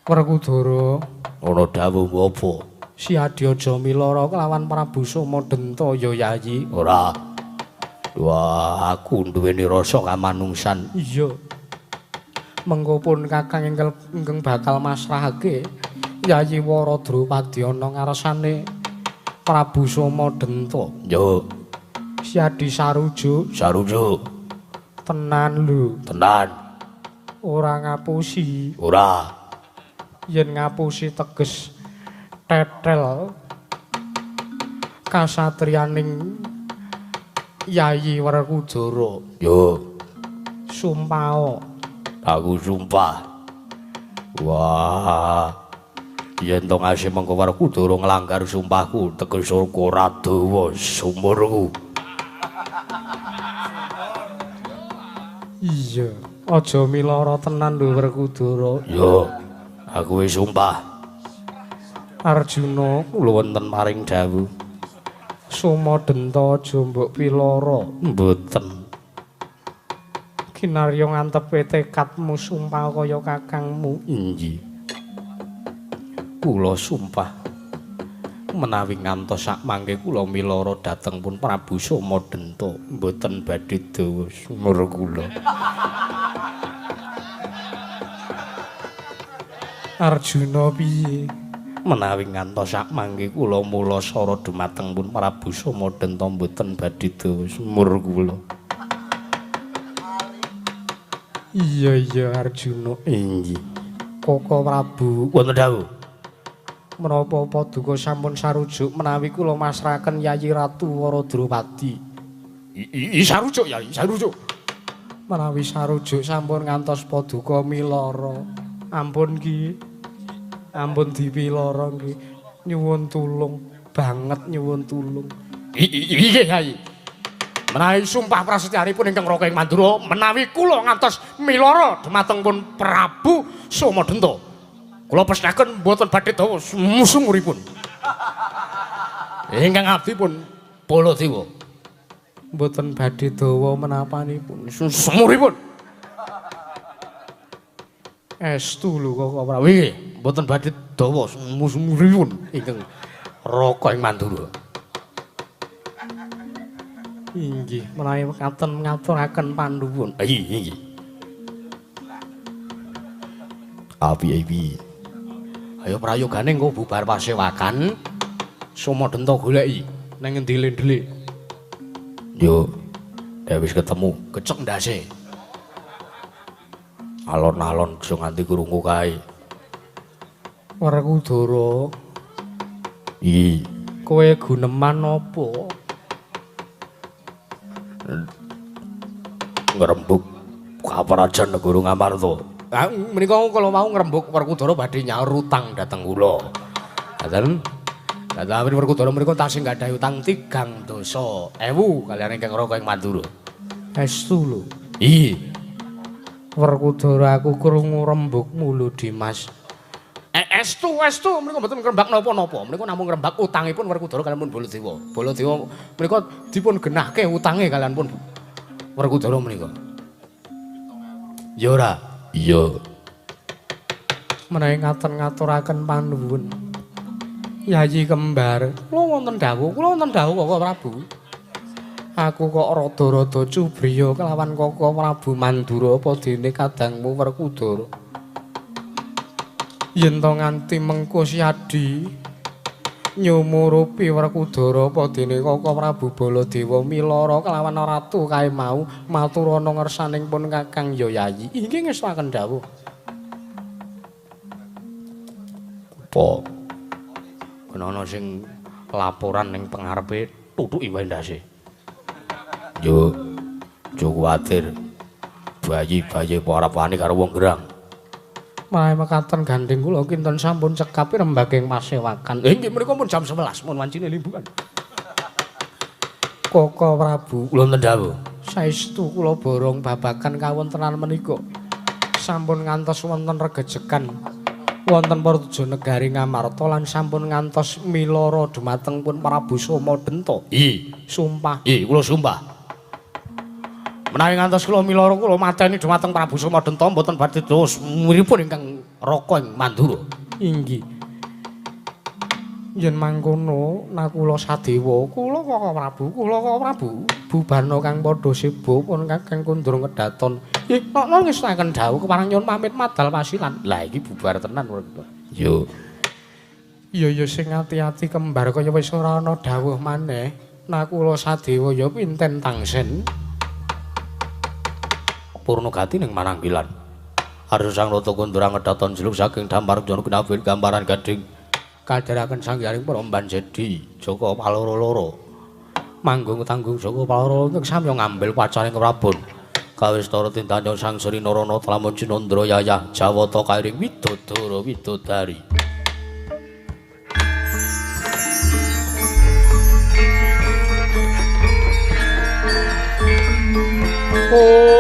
Werkudara ana dawuh apa? Si Adi aja milara kelawan Prabu Soma Denta ya Yayi. Ora. Wah, aku duweni rasa kamanungsan. Iya. Mengko pun Kakang ingkang bakal masrahake Yayi Wara Drupadi ana ngarsane Prabu Soma Denta. Yo. Si Adi sarujuk. Sarujuk. Tenan lho. Tenan. Ora ngapusi. Ora. Yen ngapusi teges tetel kasatriyaning Yayi Werkudara. Yo. Sumpah. Aku sumpah. Wah. Yen to ngasih mengko Werkudara nglanggar sumpahku teges ora dawa sumurku. Iya, aja milara tenan lho Werkudara. Yo. Aku wis sumpah. Arjuna kula wonten maring dawuh. Soma Denta aja mbok pilara. Mboten. Kinarya ngantepe tekadmu sumpah kaya kakangmu. Inggih. Kula sumpah menawi ngantos sak mangke kula milara dhateng pun Prabu Somadenta mboten badhe dawa sumur kula. Arjuna piye? Menawi ngantos sak mangke kula mula sara dumateng pun Prabu Somadenta mboten badhe dawa sumur kula. Iya iya Arjuna. Inggih. Koko Prabu wonten dawuh. Menapa paduka sampun sarujuk menawi kula masrahaken Yayi Ratu Waradrawati? I sarujuk Yayi, sarujuk. Menawi sarujuk sampun ngantos paduka milara. Ampun ki. Ampun dipilara nggih. Nyuwun tulung, banget nyuwun tulung. Inggih Yayi. Menawi sumpah prasetyanipun ingkang Raka ing Mandura menawi kula ngantos milara dumateng pun Prabu Somadenta. Kula pesnaken mboten badhe dawa sumuripun. Ingkang abdi pun Baladewa. Mboten badhe dawa menapanipun sumuripun. Estu lho Koko Prabu. Nggih, mboten badhe dawa sumuripun ingkang Raka ing Mandura. Inggih, menawi mekaten ngaturaken panuwun. Inggih. Api-api. Ayo prayogane engko bubar pasewakan. Somadenta goleki ning endi lendele. Yo, nek wis ketemu, kecek ndase. Alon-alon aja nganti krungu kae. Werkudara. Iki kowe guneman apa? Ngrembug kaprajan negara Ngamarta. Menika kala mau ngrembug Werkudara badhe nyaur utang dhateng kula. Ngaten. Dhateng Werkudara menika tasih nggadahi utang 3,000 kaliyan ingkang Raka ing Mandura. Estu lho. Iya. Werkudara aku krungu rembugmu lho Dimas. Estu estu menika mboten ngrembak napa-napa. Menika namung ngrembak utangipun Werkudara kaliyan pun Baladewa. Baladewa menika dipun genahke utange kaliyan pun Werkudara menika. Ya ora? Iya. Menawi ngaten ngaturaken panuwun. Yayi kembar, kula wonten dawuh, kula wonten dawuh Koko Prabu. Aku kok rada-rada cubriya kelawan Koko Prabu Mandura apa dene kadangmu Werkudara. Yen to nganti mengko Siadi nyumurupi Werkudara apa dene Koko Prabu Baladewa milara kelawan ratu kae mau maturana ngersaning pun Kakang ya Yayi. Inggih ngestuaken dawuh. Apa? Ana sing laporan ning pengarepe tutuki wae ndase. Yo, aja kuwatir. Bayi-bayi arep wani karo wong gerang. Menawi mekaten gandeng kula kinten sampun cekap rembaking pasewakan. Inggih menika pun jam 11 mun wancine limbukan. Koko Prabu, kula wonten dawuh. Saestu kula borong babagan kawontenan menika. Sampun ngantos wonten regejekan wonten Praja Negari Ngamarta lan sampun ngantos milara dumateng pun Prabu Somadenta. Iya, sumpah. Iya, kula sumpah. Menawi ngantos kula milara kula mateni dumateng Prabu Somadenta mboten badhe terus miripun ingkang Raka ing Mandura. Inggih. Yen mangkono nakula sadewa, kula Koko Prabu, kula Koko Prabu bubarna kang padha seba pun kakang kundur ngedaton. Nggih, nokno ngestuaken dawuh kepareng nyuwun pamit madal pasilan. Lah iki bubar tenan kula. Yo. Iya ya sing ati-ati kembar kaya wis ora ana dawuh maneh. Nakula sadewa ya pinten tangsen. Purnagati ning Mananggilan. Arsa Sang Rata Kundura ngedaton jeluk saking dampar jana kinabel gambaran gading. Kadharaken sangyaring para mbanjedi Jaka Paloro-loro. Manggung tanggung Jaka Paloro ing samya ngambil pacaring Prabon. Kawistara tindanya Sang Sri Narana lamun Cinandra yayah Jawata kairing widodara widodari. Oh.